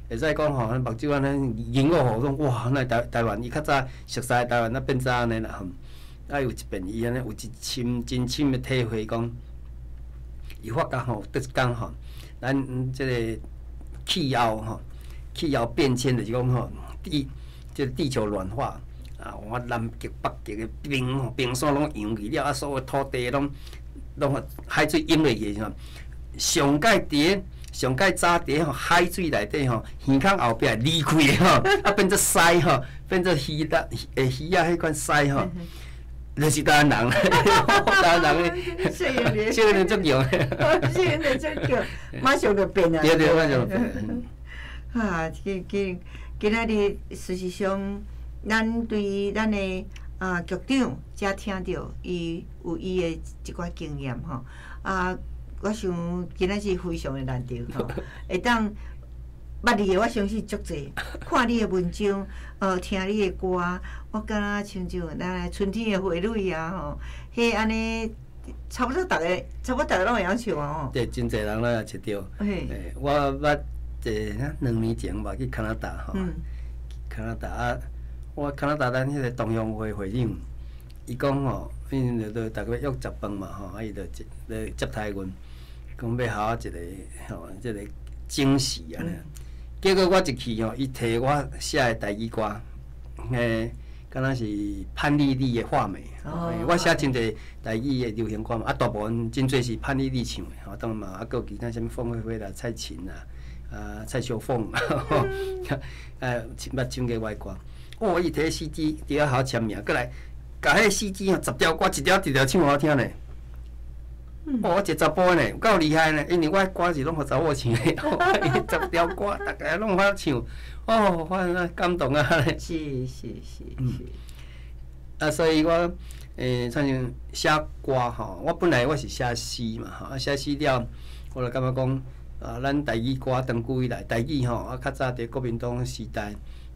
[SPEAKER 10] 會使講吼，目睭按呢熒我吼，講哇，那台台灣伊較早熟似台灣，啊變做按呢啦吼，啊有一遍伊按呢有一深真深的體會，講伊發覺吼，佗一工吼，咱這個氣候吼，氣候變遷就是講吼，地這個地球暖化啊，我南極、北極的冰吼，冰山攏融去了，啊，所有土地攏攏海水淹落去的時陣，上蓋佇上蓋早佇吼海水內底吼，耳孔後壁離開的吼，啊變做鰓吼，變做魚仔欸魚仔彼款鰓吼，就是台灣人，台灣人的，適應力足強，
[SPEAKER 9] 適應力足強，馬上就變啊！
[SPEAKER 10] 對對，馬上就變。
[SPEAKER 9] 啊，今今今仔日事實上，咱對咱的啊局長才聽著伊有伊的一寡經驗吼啊，我想今仔是非常的難得吼，會當捌你的我相信足濟，看你的文章，聽你的歌，我感覺親像咱春天的花蕊啊吼，彼按呢差不多逐个，差不多逐个攏會曉唱啊吼。
[SPEAKER 10] 對，真濟人攏會唱著。嘿，我捌一2年前吧去加拿大吼，加拿大啊，我加拿大咱彼個同鄉會會長，伊講吼，因為就逐個約食飯嘛吼，啊伊就接咧接待阮，講欲予我一個吼，這個驚喜按呢。結果我一去吼，伊提我寫的台語歌，嘿，敢若是潘麗麗的畫眉。我寫真濟台語的流行歌嘛，啊，大部分真濟是潘麗麗唱的，吼，當然嘛，啊，閣有其他啥物鳳飛飛啦、蔡琴啦、啊蔡秀鳳，捌唱過我的歌。哦，伊提 CD 佇遐予我簽名，閣來，共彼 CD 吼，10條歌一條一條唱予我聽呢。哦，我一個查埔呢，有夠厲害呢，因為我的歌是攏予查某唱的，伊10條歌，逐个攏予我唱，哦，我那感動啊！
[SPEAKER 9] 是是是是。
[SPEAKER 10] 啊，所以我親像寫歌吼，我本來我是寫詩嘛吼，啊寫詩了，我就感覺講啊，咱台語歌長久以來，台語吼啊，較早佇國民黨時代，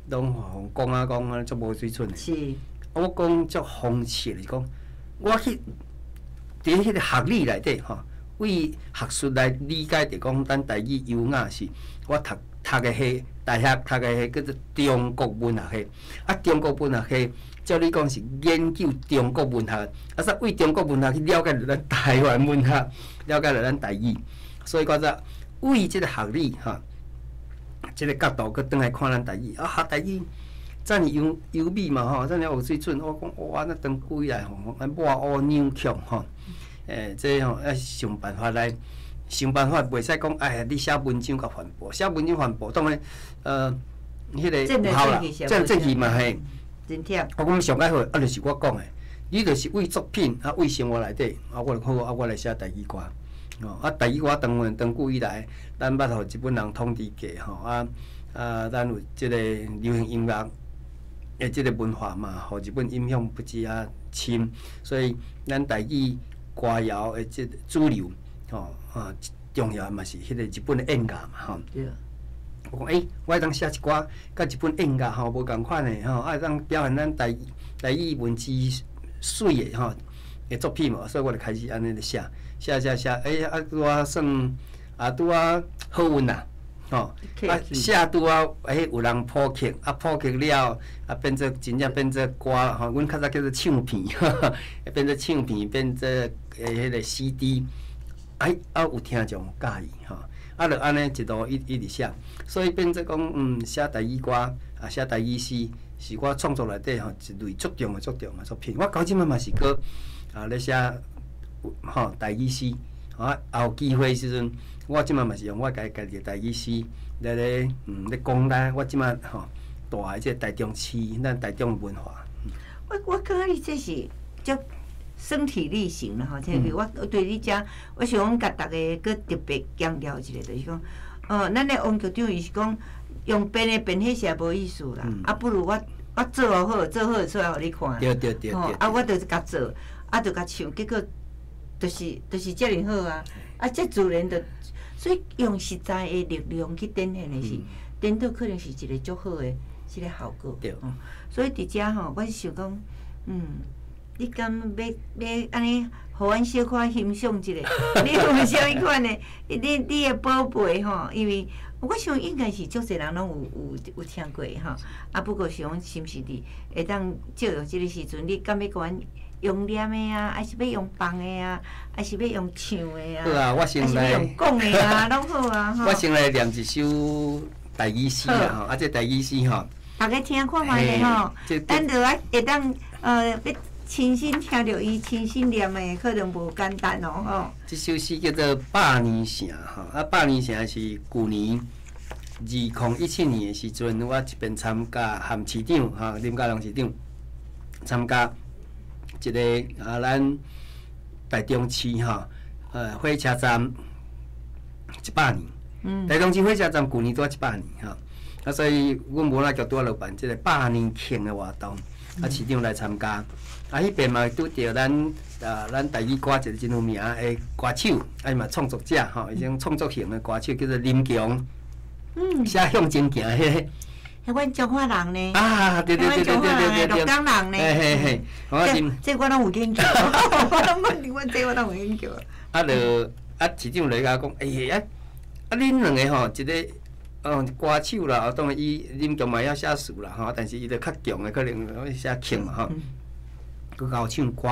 [SPEAKER 10] 攏予講啊講啊，足無水準的。
[SPEAKER 9] 是。
[SPEAKER 10] 啊，我講足諷刺就是講，我去佇彼個學理內底吼，為學術來理解，就講咱台語優雅是，我讀讀的系大學讀的系叫做中國文學系，啊，中國文學系照理講是研究中國文學，啊，煞為中國文學去了解著咱台灣文學，了解著咱台語，所以我才為這個學理吼，這個角度閣轉來看咱台語，啊，學台語遮爾優優美嘛吼，遮爾有水準，我講哇，那長久以來吼，咱抹烏扭曲吼。欸，這吼愛想辦法來想辦法，袂使講哎，你寫文章共反駁，寫文章反駁，當然，彼個有效啦，這正氣嘛嘿。
[SPEAKER 9] 真忝。
[SPEAKER 10] 我講上較好，啊，就是我講的，你就是為作品啊，為生活內底，啊，我就好啊，我來寫台語歌，哦，啊，台語歌當然長久以來，咱捌予日本人統治過吼，啊啊，咱有這個流行音樂的這個文化嘛，予日本影響不止啊深，所以咱台語歌謠的這個主流，吼啊，重要嘛是彼個日本的演樂嘛，吼。
[SPEAKER 9] 對。
[SPEAKER 10] 我講欸，我會當寫一寡佮日本演樂吼無仝款的吼，啊會當表現咱台台語文字媠的吼的作品無，所以我就開始按呢咧寫，寫寫寫，欸啊拄仔算啊拄仔好運啦，吼啊寫拄仔欸有人譜曲，啊譜曲了啊變做真正變做歌吼，阮較早叫做唱片，變做唱片，變做彼個 CD，哎啊有聽眾佮意吼，啊就按呢一路一一直寫，所以變做講寫台語歌啊寫台語詩，是我創作內底吼一類足重要足重要作品。我到這擺嘛是閣啊咧寫吼台語詩，啊有機會時陣，我這馬嘛是用我家家己的台語詩來咧，咧講咱我這馬吼蹛的這個台中市，咱台中文化。
[SPEAKER 9] 我感覺你這是足身體力行啦吼，這個我對你遮，我想講共逐家閣特別強調一下，就是講，咱的王局長伊是講用編的編彼是無意思啦，啊，不如我做好，做好出來予你看，吼，啊，我就是共做，啊，就共唱，結果就是遮爾好啊，啊，這自然就，所以用實在的力量去展現的是，顛倒可能是一個足好的這個效果。所以佇遮吼，我是想講，你敢欲按呢，予阮小可欣賞一下？你有啥物款的？你的寶貝吼，因為我想應該是足濟人攏有聽過吼。啊，不過想講是毋是佇會當借用這個時陣，你敢欲共阮用念的啊，還是欲用放的啊，還是欲用唱的啊？
[SPEAKER 10] 好啊，我先來。
[SPEAKER 9] 還是欲用講的啊，攏好啊。
[SPEAKER 10] 我先來念一首台語詩啦吼，啊，這台語詩吼，
[SPEAKER 9] 逐家聽看覓咧吼，咱就愛會當欲親身聽著伊親身念的，可能無簡單哦吼。
[SPEAKER 10] 這首詩叫做《百年城》吼，啊，《百年城》是舊年2017年的時陣，我一邊參加含市長吼林佳龍市長參加一個啊，咱台中市吼，火車站100年。台中市火車站舊年拄仔100年吼，啊，所以阮文化局拄仔落辦這個百年慶的活動，啊，市長來參加。啊，彼邊嘛拄著咱啊，咱台語歌一個真有名的歌手，啊伊嘛創作者吼，伊種創作型的歌手叫做林強，寫向前行彼个。
[SPEAKER 9] 彼阮彰化人呢？
[SPEAKER 10] 啊，對對對對對對對，
[SPEAKER 9] 鹿港人呢？
[SPEAKER 10] 嘿嘿嘿，我
[SPEAKER 9] 這這我攏有研究，我攏我這我攏有研究。
[SPEAKER 10] 啊，就啊，市長來共我講，欸啊啊，恁兩個吼，一個歌手啦，當然伊林強嘛會曉寫詞啦吼，但是伊就較強的可能寫曲嘛吼。閣𠢕唱歌，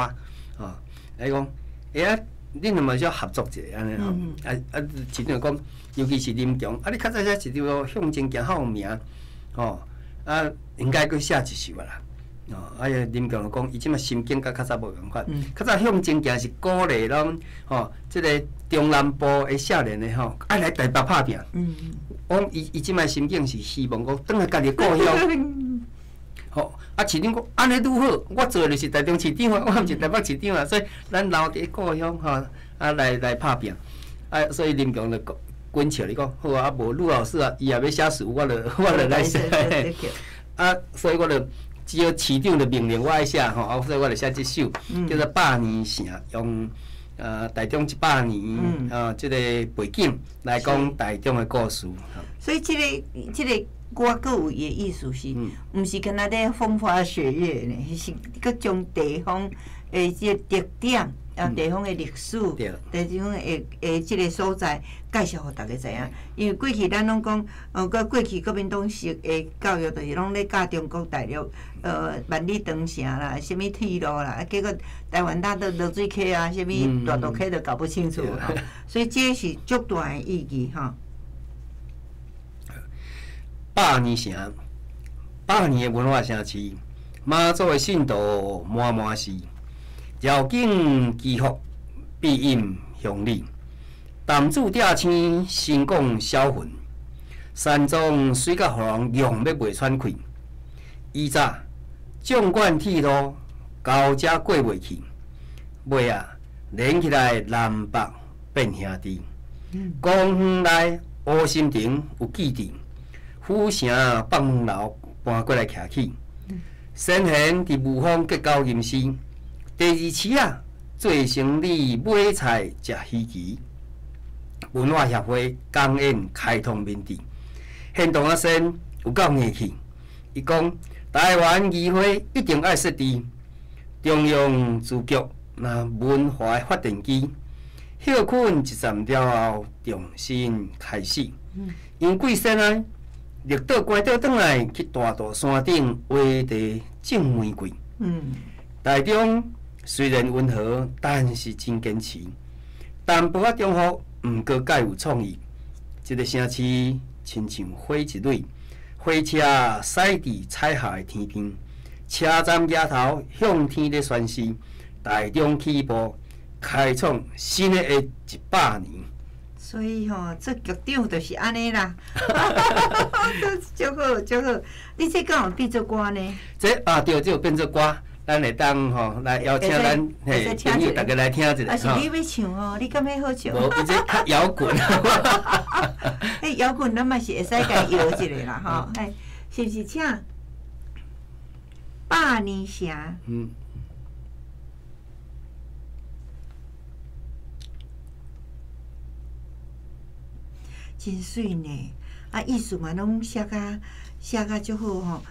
[SPEAKER 10] 吼，伊講，欸啊，恁兩嘛少合作一下按呢吼，啊啊，市長講，尤其是林強，啊，你較早寫一首向前行較有名，吼，啊，應該閣寫一首啊啦，哦，啊，林強就講，伊這馬心境佮較早無仝款，較早向前行是鼓勵攏，吼，這個中南部的少年的吼，愛來台北拍拚。我講伊伊這馬心境是希望講轉來家己故鄉。吼，啊，市長講按呢愈好，我做的就是台中市長啊，我毋是台北市長啊，所以咱留佇故鄉吼，啊來來拍拚，啊，所以林強就講滾笑伊講，好啊，啊無呂老師啊，伊也欲寫詞，我就來寫，啊，所以我就只要市長就命令我愛寫吼，啊，所以我就寫這首叫做《百年城》，用台中100年啊這個背景來講台中的故事。
[SPEAKER 9] 所以這個這個。歌閣有伊的意思是，毋是干焦咧風花雪月呢，是閣將地方的這個特點，啊，地方的歷史，地方的的這個所在介紹予逐家知影。因為過去咱攏講，閣過去國民黨式的教育就是攏咧教中國大陸，萬里長城啦，啥物鐵路啦，結果台灣大道濁水溪啊，啥物大肚溪都搞不清楚，所以這是足大的意義吼。
[SPEAKER 10] 百年城，百年的文化城市，媽祖的信徒滿滿是，繞境祈福，庇蔭鄉里。淡水鼎青，神廣銷魂，山莊媠甲予人用欲袂喘氣。以早縱貫鐵路到遮過袂去，尾仔連起來南北變兄弟。公園內烏心亭有基地。府城北門樓搬過來徛起，先賢佇霧峰結交吟詩。第二市仔做生理買菜食魚鰭。文化協會講演開通民智，現場仔先有夠硬氣。伊講台灣議會一定愛設置中央諮局，若文化的發電機，歇睏一站了後重新開始。楊貴仙啊！綠島關島轉來去大肚山頂畫地種玫瑰。台中雖然溫和，但是真堅持。淡薄仔中和，毋過蓋有創意。這個城市親像火一蕊，火車駛佇彩霞的天邊，車站額頭向天咧宣示，台中起步，開創新的100年。
[SPEAKER 9] 所以吼，做局长就是按呢啦，足好足好。你这敢有变做歌呢？
[SPEAKER 10] 这啊对，这有变做歌，咱会当吼来邀请咱嘿朋友逐家来听一下。
[SPEAKER 9] 啊是你欲唱哦，你感觉好唱？
[SPEAKER 10] 无，伊这较摇滚。
[SPEAKER 9] 嘿，摇滚咱嘛是会使共摇一下啦吼，嘿，是毋是请百年城？
[SPEAKER 10] 嗯。
[SPEAKER 9] 真媠呢，啊，意思嘛拢写甲写甲足好吼。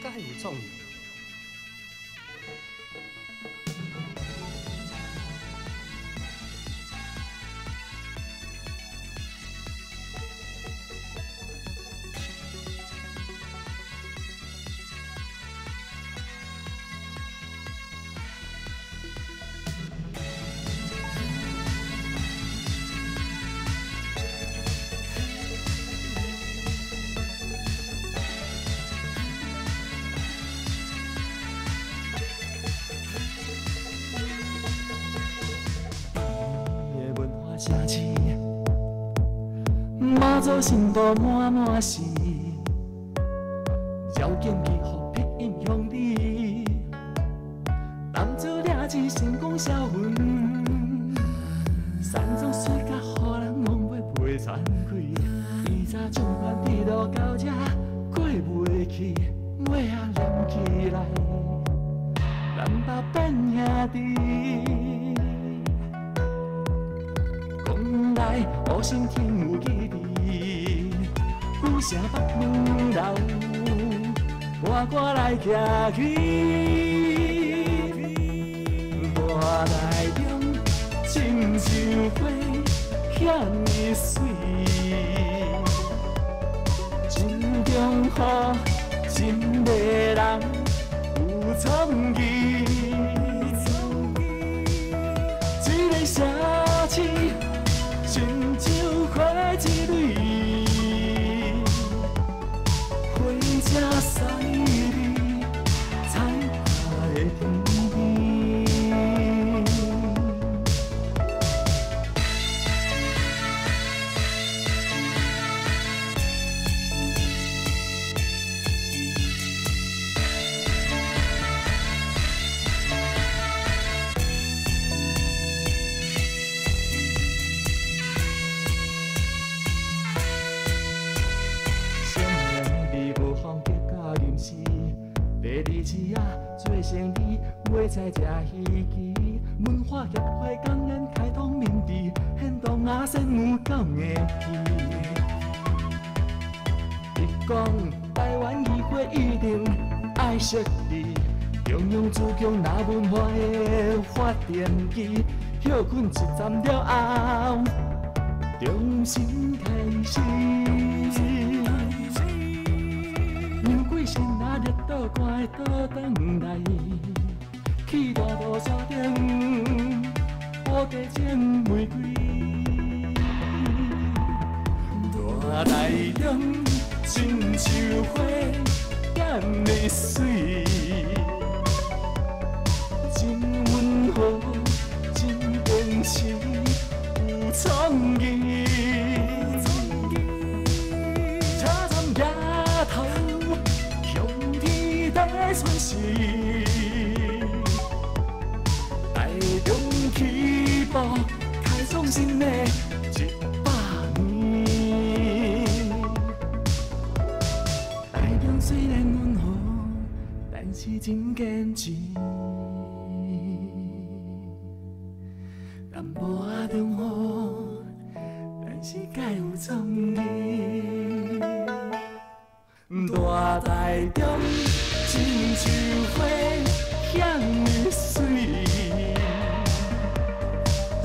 [SPEAKER 10] 介有创意。
[SPEAKER 11] 城市，妈祖神道满满是，绕境祈福庇荫乡里，男子掠子成功销魂，山庄水甲予人讲欲袂残开，以早纵贯铁路到这过袂去，尾仔连起来，南北变兄弟。来，乌心天有基地，古城北门楼，活歌来徛起。大台中亲像花遐尔媠，真中好，真迷人，有创意。这个城市。亲像花一蕊，花车驶离彩花的天边。做生意，买菜食鱼鳍，文化协会讲演开通民智，现动阿仙有够硬气。伊讲台湾议会一定爱设立中央自强那文化的发电机，歇睏一站了后，重新开始。杨贵神啊，热倒寒会倒转来，去大肚山顶，乌鸡种玫瑰。大台中亲像花遐尔媠，真温和，真坚持，有创意。车站抬头。宣示，台中起步，开创新的100年。台中虽然温和，但是真坚持。淡薄仔中好，但是介有创意。大台中。亲像花遐尔媠，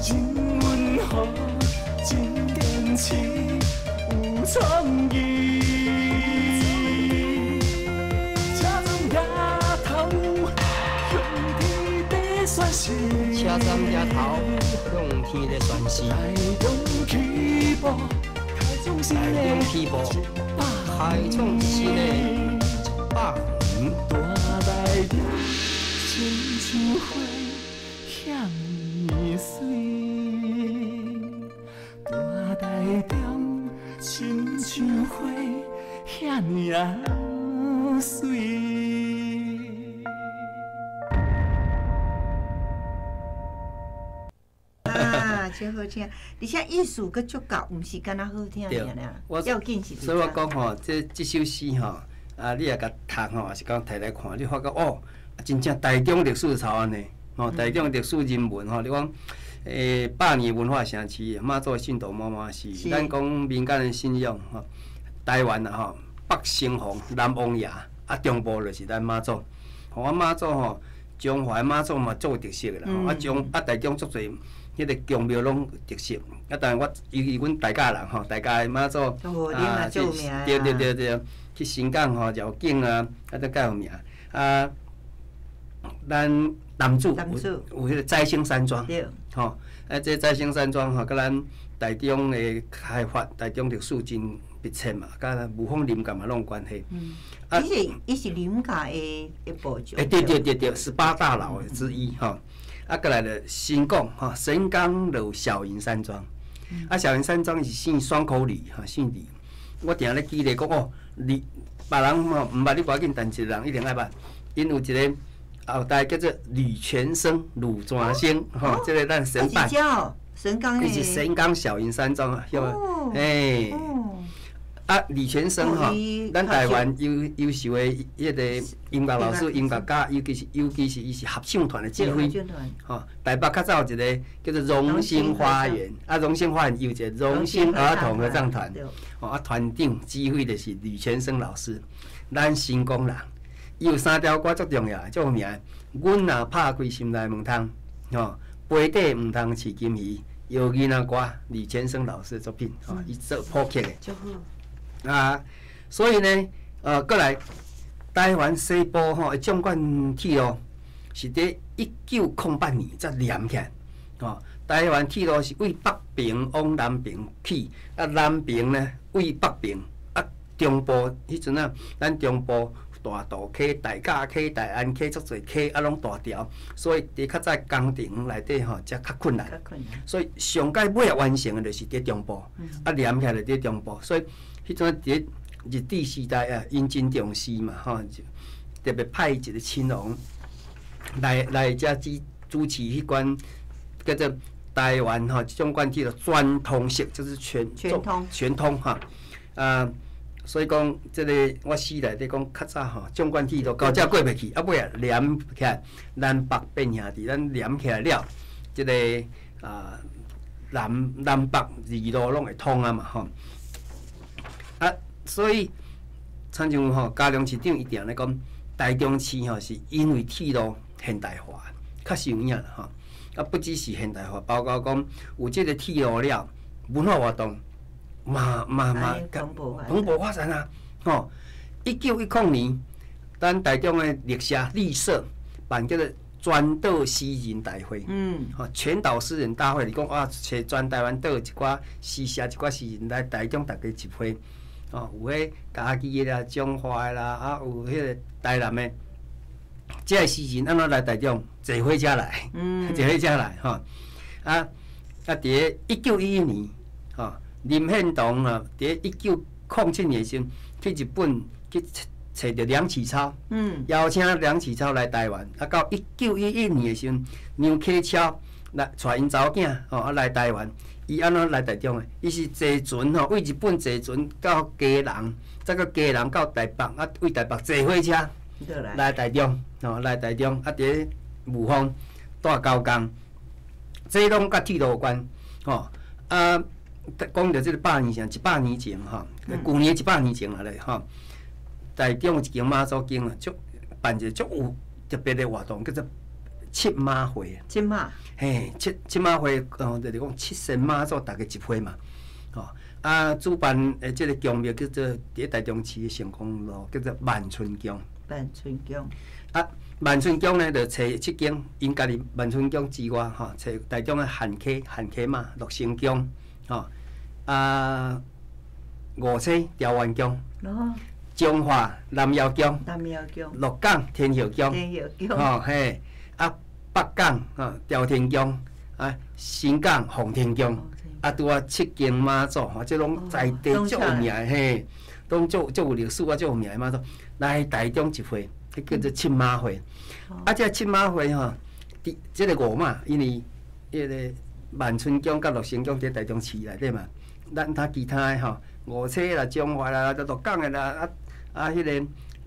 [SPEAKER 11] 真温和，真坚持，有创意。车站抬头，向天地宣示。
[SPEAKER 10] 车站抬头，向天地宣示。
[SPEAKER 11] 台中起步，开创新的
[SPEAKER 10] 开创新的100年。
[SPEAKER 11] 大台中亲像花遐尔媠。中，親像花遐爾仔媠。
[SPEAKER 9] 啊，真好聽，而且意思閣足夠，毋是干焦好聽爾爾。要緊是。
[SPEAKER 10] 所以我講吼，這首詩吼，啊，你若共讀吼，抑是講提來看，你發覺哦，真正台中歷史草按呢，吼，台中歷史人文吼，你講，百年文化城市，媽祖信徒滿滿是，咱講民間的信仰吼，台灣啊吼，北城隍、南王爺，啊，中部就是咱媽祖，吼，啊媽祖吼，中華媽祖嘛足有特色的啦，啊中啊台中足濟。彼個宮廟攏特色，啊！但我尤其阮大甲人吼，大甲的媽祖
[SPEAKER 9] 啊，
[SPEAKER 10] 對對對對，去新港吼繞境啊，啊都較有名。啊，咱南子有彼個再生山莊，吼，啊，這再生山莊吼，佮咱台中的開發，台中歷史真密切嘛，佮霧峰林家嘛攏有關係。
[SPEAKER 9] 啊，伊是林家的一部分。
[SPEAKER 10] 欸，對對對對，18大老之一吼。啊，閣來就神岡吼，神岡就有小雲山莊。啊，小雲山莊是姓雙口李吼，姓李。我定咧記咧講哦，李別人吼毋捌你無要緊，但一個人一定愛捌。𪜶有一個後代叫做呂全生、呂全生吼，這個咱神辦。
[SPEAKER 9] 神岡。
[SPEAKER 10] 伊是神岡小雲山莊，曉無？欸。啊，李全生吼，咱台灣優秀的彼個音樂老師、音樂家，尤其是伊是合唱團的指揮，吼。台北較早有一個叫做榮星花園，啊，榮星花園有一個榮星兒童合唱團，吼，啊，團長指揮的是呂全生老師，咱新港人。伊有三條歌足重要、足有名的，阮若拍開心內門窗，吼，杯底毋通飼金魚，搖囡仔歌，李全生老師的作品，吼，伊做譜曲的。啊，所以呢，閣來台灣西部吼，縱貫鐵路是佇1908年才連起來。吼，台灣鐵路是對北平往南平去，啊，南平呢對北平，啊，中部彼陣啊，咱中部大肚溪、大甲溪、大安溪足濟溪啊，攏大條，所以佇較早工程內底吼，才較困難。所以上蓋尾仔完成的就是佇中部，啊，連起來佇中部，所以。彼陣佇日治時代啊，𪜶真重視嘛，吼，特別派一個親王來遮主持彼關叫做台灣吼，縱貫鐵路全通式，就是全通哈。啊，所以講這個我詩內底講較早吼，縱貫鐵路到遮過袂去，啊尾仔連起來南北變兄弟，咱連起來了，這個啊南北二路攏會通啊嘛，吼。啊，所以，親像吼，嘉良市長伊定咧講，台中市吼是因為鐵路現代化，較實有影啦吼。啊，不只是現代化，包括講有這個鐵路了，文化活動嘛蓬勃發展啊！吼，1910年，咱台中的綠社綠社辦叫做全島詩人大會，吼，全島詩人大會，是講啊，揣全台灣島一寡詩社、一寡詩人來台中，大家集會。哦，有彼嘉義的啦、彰化的啦，啊，有彼個台南的，這個詩人按怎來台中？坐火車來，坐火車來吼。啊，佇1911年，吼，林獻堂啊，佇1907年時陣去日本去揣著梁啟超，邀請梁啟超來台灣。啊，到1911年的時陣，梁啟超來帶𪜶查某囝吼啊來台灣。伊按怎來台中的？伊是坐船吼，對日本坐船到基隆，再閣基隆到台北，啊，對台北坐火車來台中，吼，來台中，啊，佇霧峰住高工，這攏佮鐵路有關，吼，啊，講著這個百年前，100年前吼，舊年100年前啊咧，吼，台中有一間媽祖宮啊，足辦一個足有特別的活動，叫做七媽會。
[SPEAKER 9] 七媽。
[SPEAKER 10] 嘿，七媽會，就是講七仙媽祖大家集會嘛，吼，啊，主辦的這個宮廟叫做佇台中市的成功路，叫做萬春宮。
[SPEAKER 9] 萬春宮。
[SPEAKER 10] 啊，萬春宮呢，就揣七間，𪜶家己萬春宮之外，吼，揣台中的漢溪嘛，樂成宮，吼，啊，五星调元宫，彰化南瑶宫，鹿港天后宫，吼嘿，啊北港啊朝天宫，啊新港奉天宫，啊，拄仔七間媽祖吼，這攏在地足有名的嘿，攏足足有歷史啊，足有名的媽祖來台中一會，彼叫做七媽會。啊，這七媽會吼，佇這個五媽，因為彼個萬春宮佮樂成宮佇台中市內底嘛，咱睇其他的吼，五車啦、彰化啦、鹿港的啦，啊啊，彼個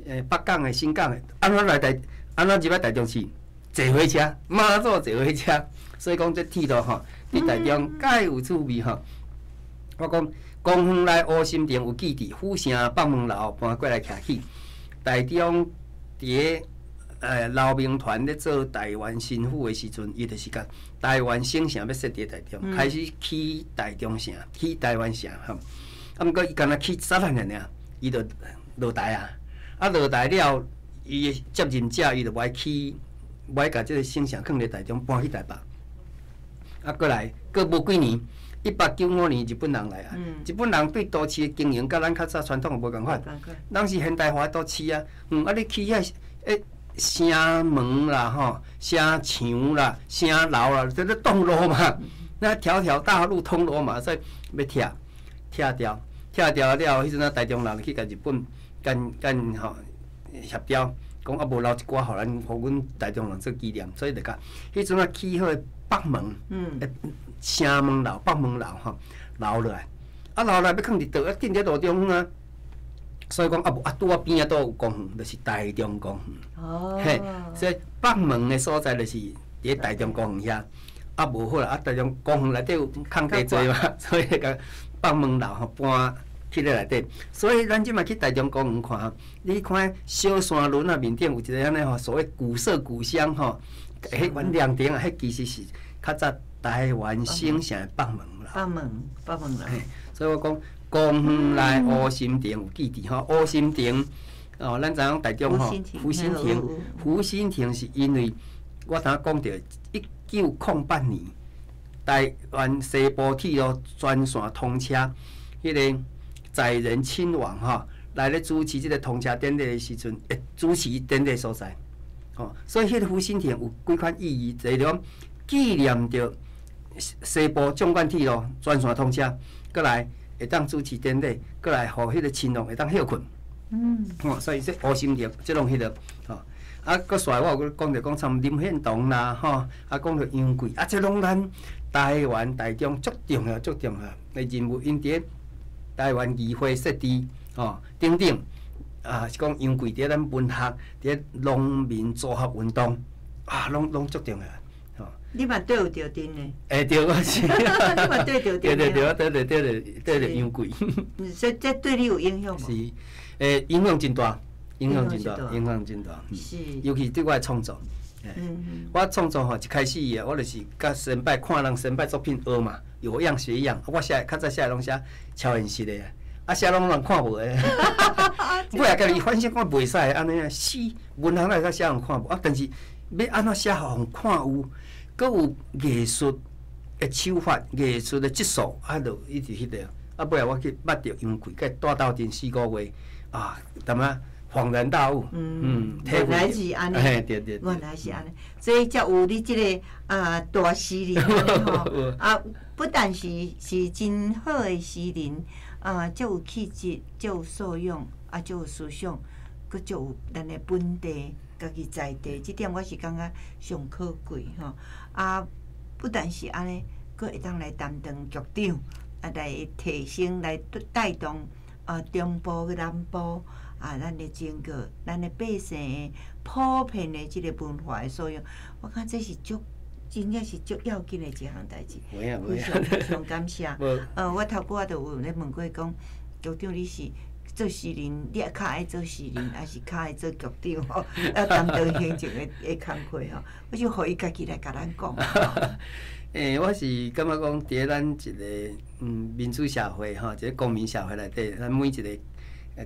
[SPEAKER 10] 北港的、新港的，按怎來台，按怎入來台中市？坐火車，媽祖坐火車，所以講這鐵路吼，佇台中蓋有趣味吼。我講公園內烏心亭有記佇府城北門樓搬過來徛起，台中佇個劉銘傳咧做台灣巡撫的時陣，伊就是共台灣省城欲設佇台中，開始起台中城，起台灣城吼。啊，毋過伊敢若起三仔爾爾，伊就落台啊。啊，落台了，伊的接任者伊就無愛起，無愛共這个省城囥佇台中，搬去台北。啊，閣來，閣無幾年，1895年日本人來啊。日本人對都市的經營，佮咱較早傳統的無仝款，咱是現代化的都市啊。啊，你起遐城門啦、吼城牆啦、城樓啦，這咧擋路嘛。那條條大路通羅馬，所以欲拆，拆掉，拆掉了後，彼陣啊，台中人去共日本干干吼協調，講啊無留一寡，予咱，予阮台中人做紀念，所以就共彼陣啊起好的北門，城門樓、北門樓吼留落來，啊留落來欲囥佇佗，啊建佇路中央啊，所以講啊無啊拄仔邊仔都有公園，就是台中公園。
[SPEAKER 9] 哦。
[SPEAKER 10] 嘿，所以北門的所在就是佇咧台中公園遐，啊無好啦，啊台中公園內底有空地濟嘛，所以共北門樓吼搬去咧內底。所以咱這馬去台中公園看，你看小山崙仔面頂有一个按呢吼，所謂古色古香吼，彼阮涼亭啊，彼其實是較早台灣省城的北門樓。
[SPEAKER 9] 北門，北門樓。
[SPEAKER 10] 所以我講公園內烏心亭有記佇吼，烏心亭哦，咱知影台中吼，湖心亭，湖心亭是因為我頭講著1908年台灣西部鐵路全線通車，彼個載仁親王吼來咧主持這個通車典禮的時陣，會主持典禮所在，吼，所以彼個湖心亭有幾款意義，就是講紀念著西部縱貫鐵路全線通車，閣來會當主持典禮，閣來予彼個親王會當歇睏。吼，所以這烏心亭，這攏彼個吼。啊，閣煞我有講著講參林獻堂啦，吼，啊講著楊貴，啊，這攏咱台灣台中足重要、足重要的人物，𪜶佇台灣議會設置吼等等，啊是講楊貴佇咱文學、佇農民組合運動，啊，攏攏足重要。吼，
[SPEAKER 9] 你嘛綴有著陣呢？
[SPEAKER 10] 欸，對，我是。
[SPEAKER 9] 你嘛綴著陣。
[SPEAKER 10] 對對對，我綴著綴著綴著楊貴。
[SPEAKER 9] 所以這對你有影響無？
[SPEAKER 10] 是，欸，影響真大，影響真大，影響真大。
[SPEAKER 9] 是。
[SPEAKER 10] 尤其對我的創作。我創作吼，一開始啊，我就是佮先輩看人先輩作品學嘛，有樣學樣。我寫較早寫攏寫超現實的，啊寫攏人看無的。尾仔家己反省講袂使按呢啊，詩文學內底寫人看無啊，但是欲按怎寫予人看有，閣有藝術的手法、藝術的質素，啊，就一直彼個。啊，尾仔我去捌著楊貴，佮伊蹛鬥陣四個月，啊，淡仔恍然大悟。
[SPEAKER 9] 嗯，原來是按呢，
[SPEAKER 10] 對對。
[SPEAKER 9] 原來是按呢，所以才有你這个啊大詩人吼啊，不但是是真好的詩人啊，足有氣質，足有素養，啊，足有思想，閣足有咱的本地家己在地，這點我是感覺上可貴吼。啊，不但是按呢，閣會當來擔當局長，啊，來提升、來帶動啊中部、南部啊，咱的整個咱的百姓普遍的這个文化的素養，我感覺這是足真正是足要緊的一項代誌。非常非常感謝。我頭拄仔就有咧問過講，局長你是做詩人，你較愛做詩人，抑是較愛做局長吼？啊，擔當行政的的工課吼，我就予伊家己來共咱講。
[SPEAKER 10] 欸，我是感覺講，佇咱一个民主社會吼，一个公民社會內底，咱每一个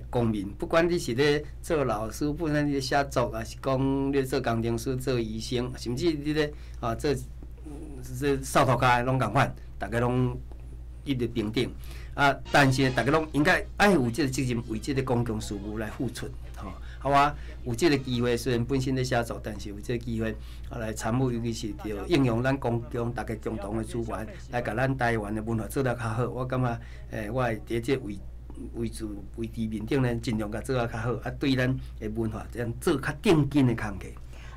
[SPEAKER 10] 公民，不管你是咧做老師，不管你咧寫作，抑是講你咧做工程師、做醫生，甚至你咧啊做這掃塗跤的攏仝款，逐家攏一律平等。啊，但是逐家攏應該愛有這个責任，為這个公共事務來付出，吼。啊，我有這个機會，雖然本身咧寫作，但是有這个機會啊來參與，尤其是著應用咱公共逐家共同的資源，來共咱台灣的文化做得較好。我感覺，我會佇這個位置面頂呢，盡量共做得較好，啊，對咱的文化這樣做較正經的工課。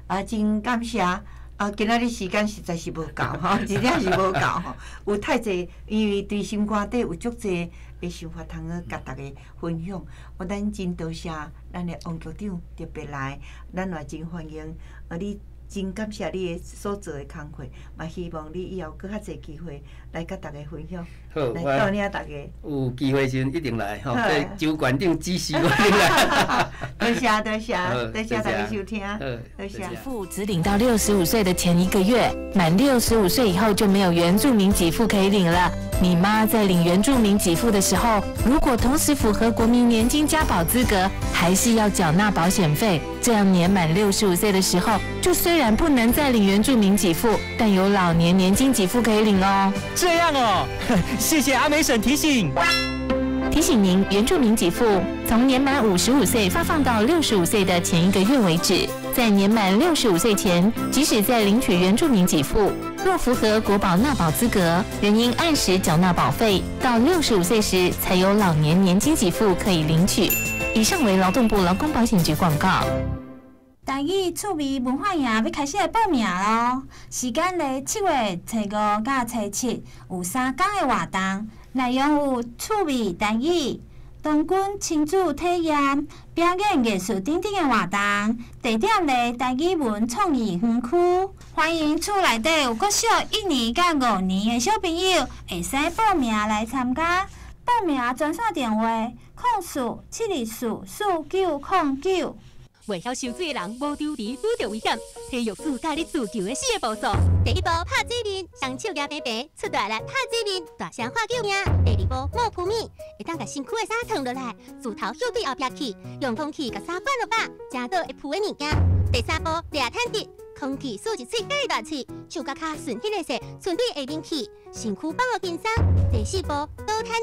[SPEAKER 9] 啊，真感謝。啊，今仔日時間實在是無夠吼，真正是無夠吼。有太濟，因為對心肝底有足濟的想法通去共大家分享。我咱真多謝咱的王局長特別來，咱嘛真歡迎。啊，你真感謝你的所做的工課，嘛希望你以後閣較濟機會來佮大家分享，
[SPEAKER 10] 好，
[SPEAKER 9] 來帶領大家。
[SPEAKER 10] 有機會時陣一定來吼，這周館長指示我一定來。
[SPEAKER 9] 多謝多謝，多謝大家收聽，多謝。
[SPEAKER 12] 給付只領到六十五歲的前一個月，滿六十五歲以後就沒有原住民給付可以領了。你媽在領原住民給付的時候，如果同時符合國民年金加保資格，還是要繳納保險費。這樣年滿六十五歲的時候，就雖然不能再領原住民給付，但有老年年金給付可以領哦。
[SPEAKER 13] 這樣哦，謝謝阿美嬸提醒。
[SPEAKER 12] 提醒您，原住民給付從年滿55歲發放到六十五歲的前一個月為止。在年滿六十五歲前，即使在領取原住民給付，若符合國保納保資格，仍應按時繳納保費。到六十五歲時，才有老年年金給付可以領取。以上為勞動部勞工保險局廣告。
[SPEAKER 4] 台語趣味文化營欲開始來報名囉，時間咧7月初五佮初七有3工的活動，內容有趣味台語、童軍親子體驗、表演藝術等等的活動。地點咧台語文創意園區，歡迎厝內底有國小一年佮五年的小朋友會使報名來參加。報名專線電話：04-724-4909。
[SPEAKER 2] 袂曉游水的人無丟離，拄著危險。體育署教你自救的四个步驟：第一步，拍水面，雙手舉平平，出大力拍水面，大聲喊救命；第二步，抹撲面，會當共身軀的衫脫落來，鋤頭向對後壁去，用空氣共衫灌落飽，食倒會浮的物件；第三步，掠毯子，空氣輸入喙佮大喙，手佮跤順彼个勢，順對下面去，身軀放予輕鬆；第四步，倒毯。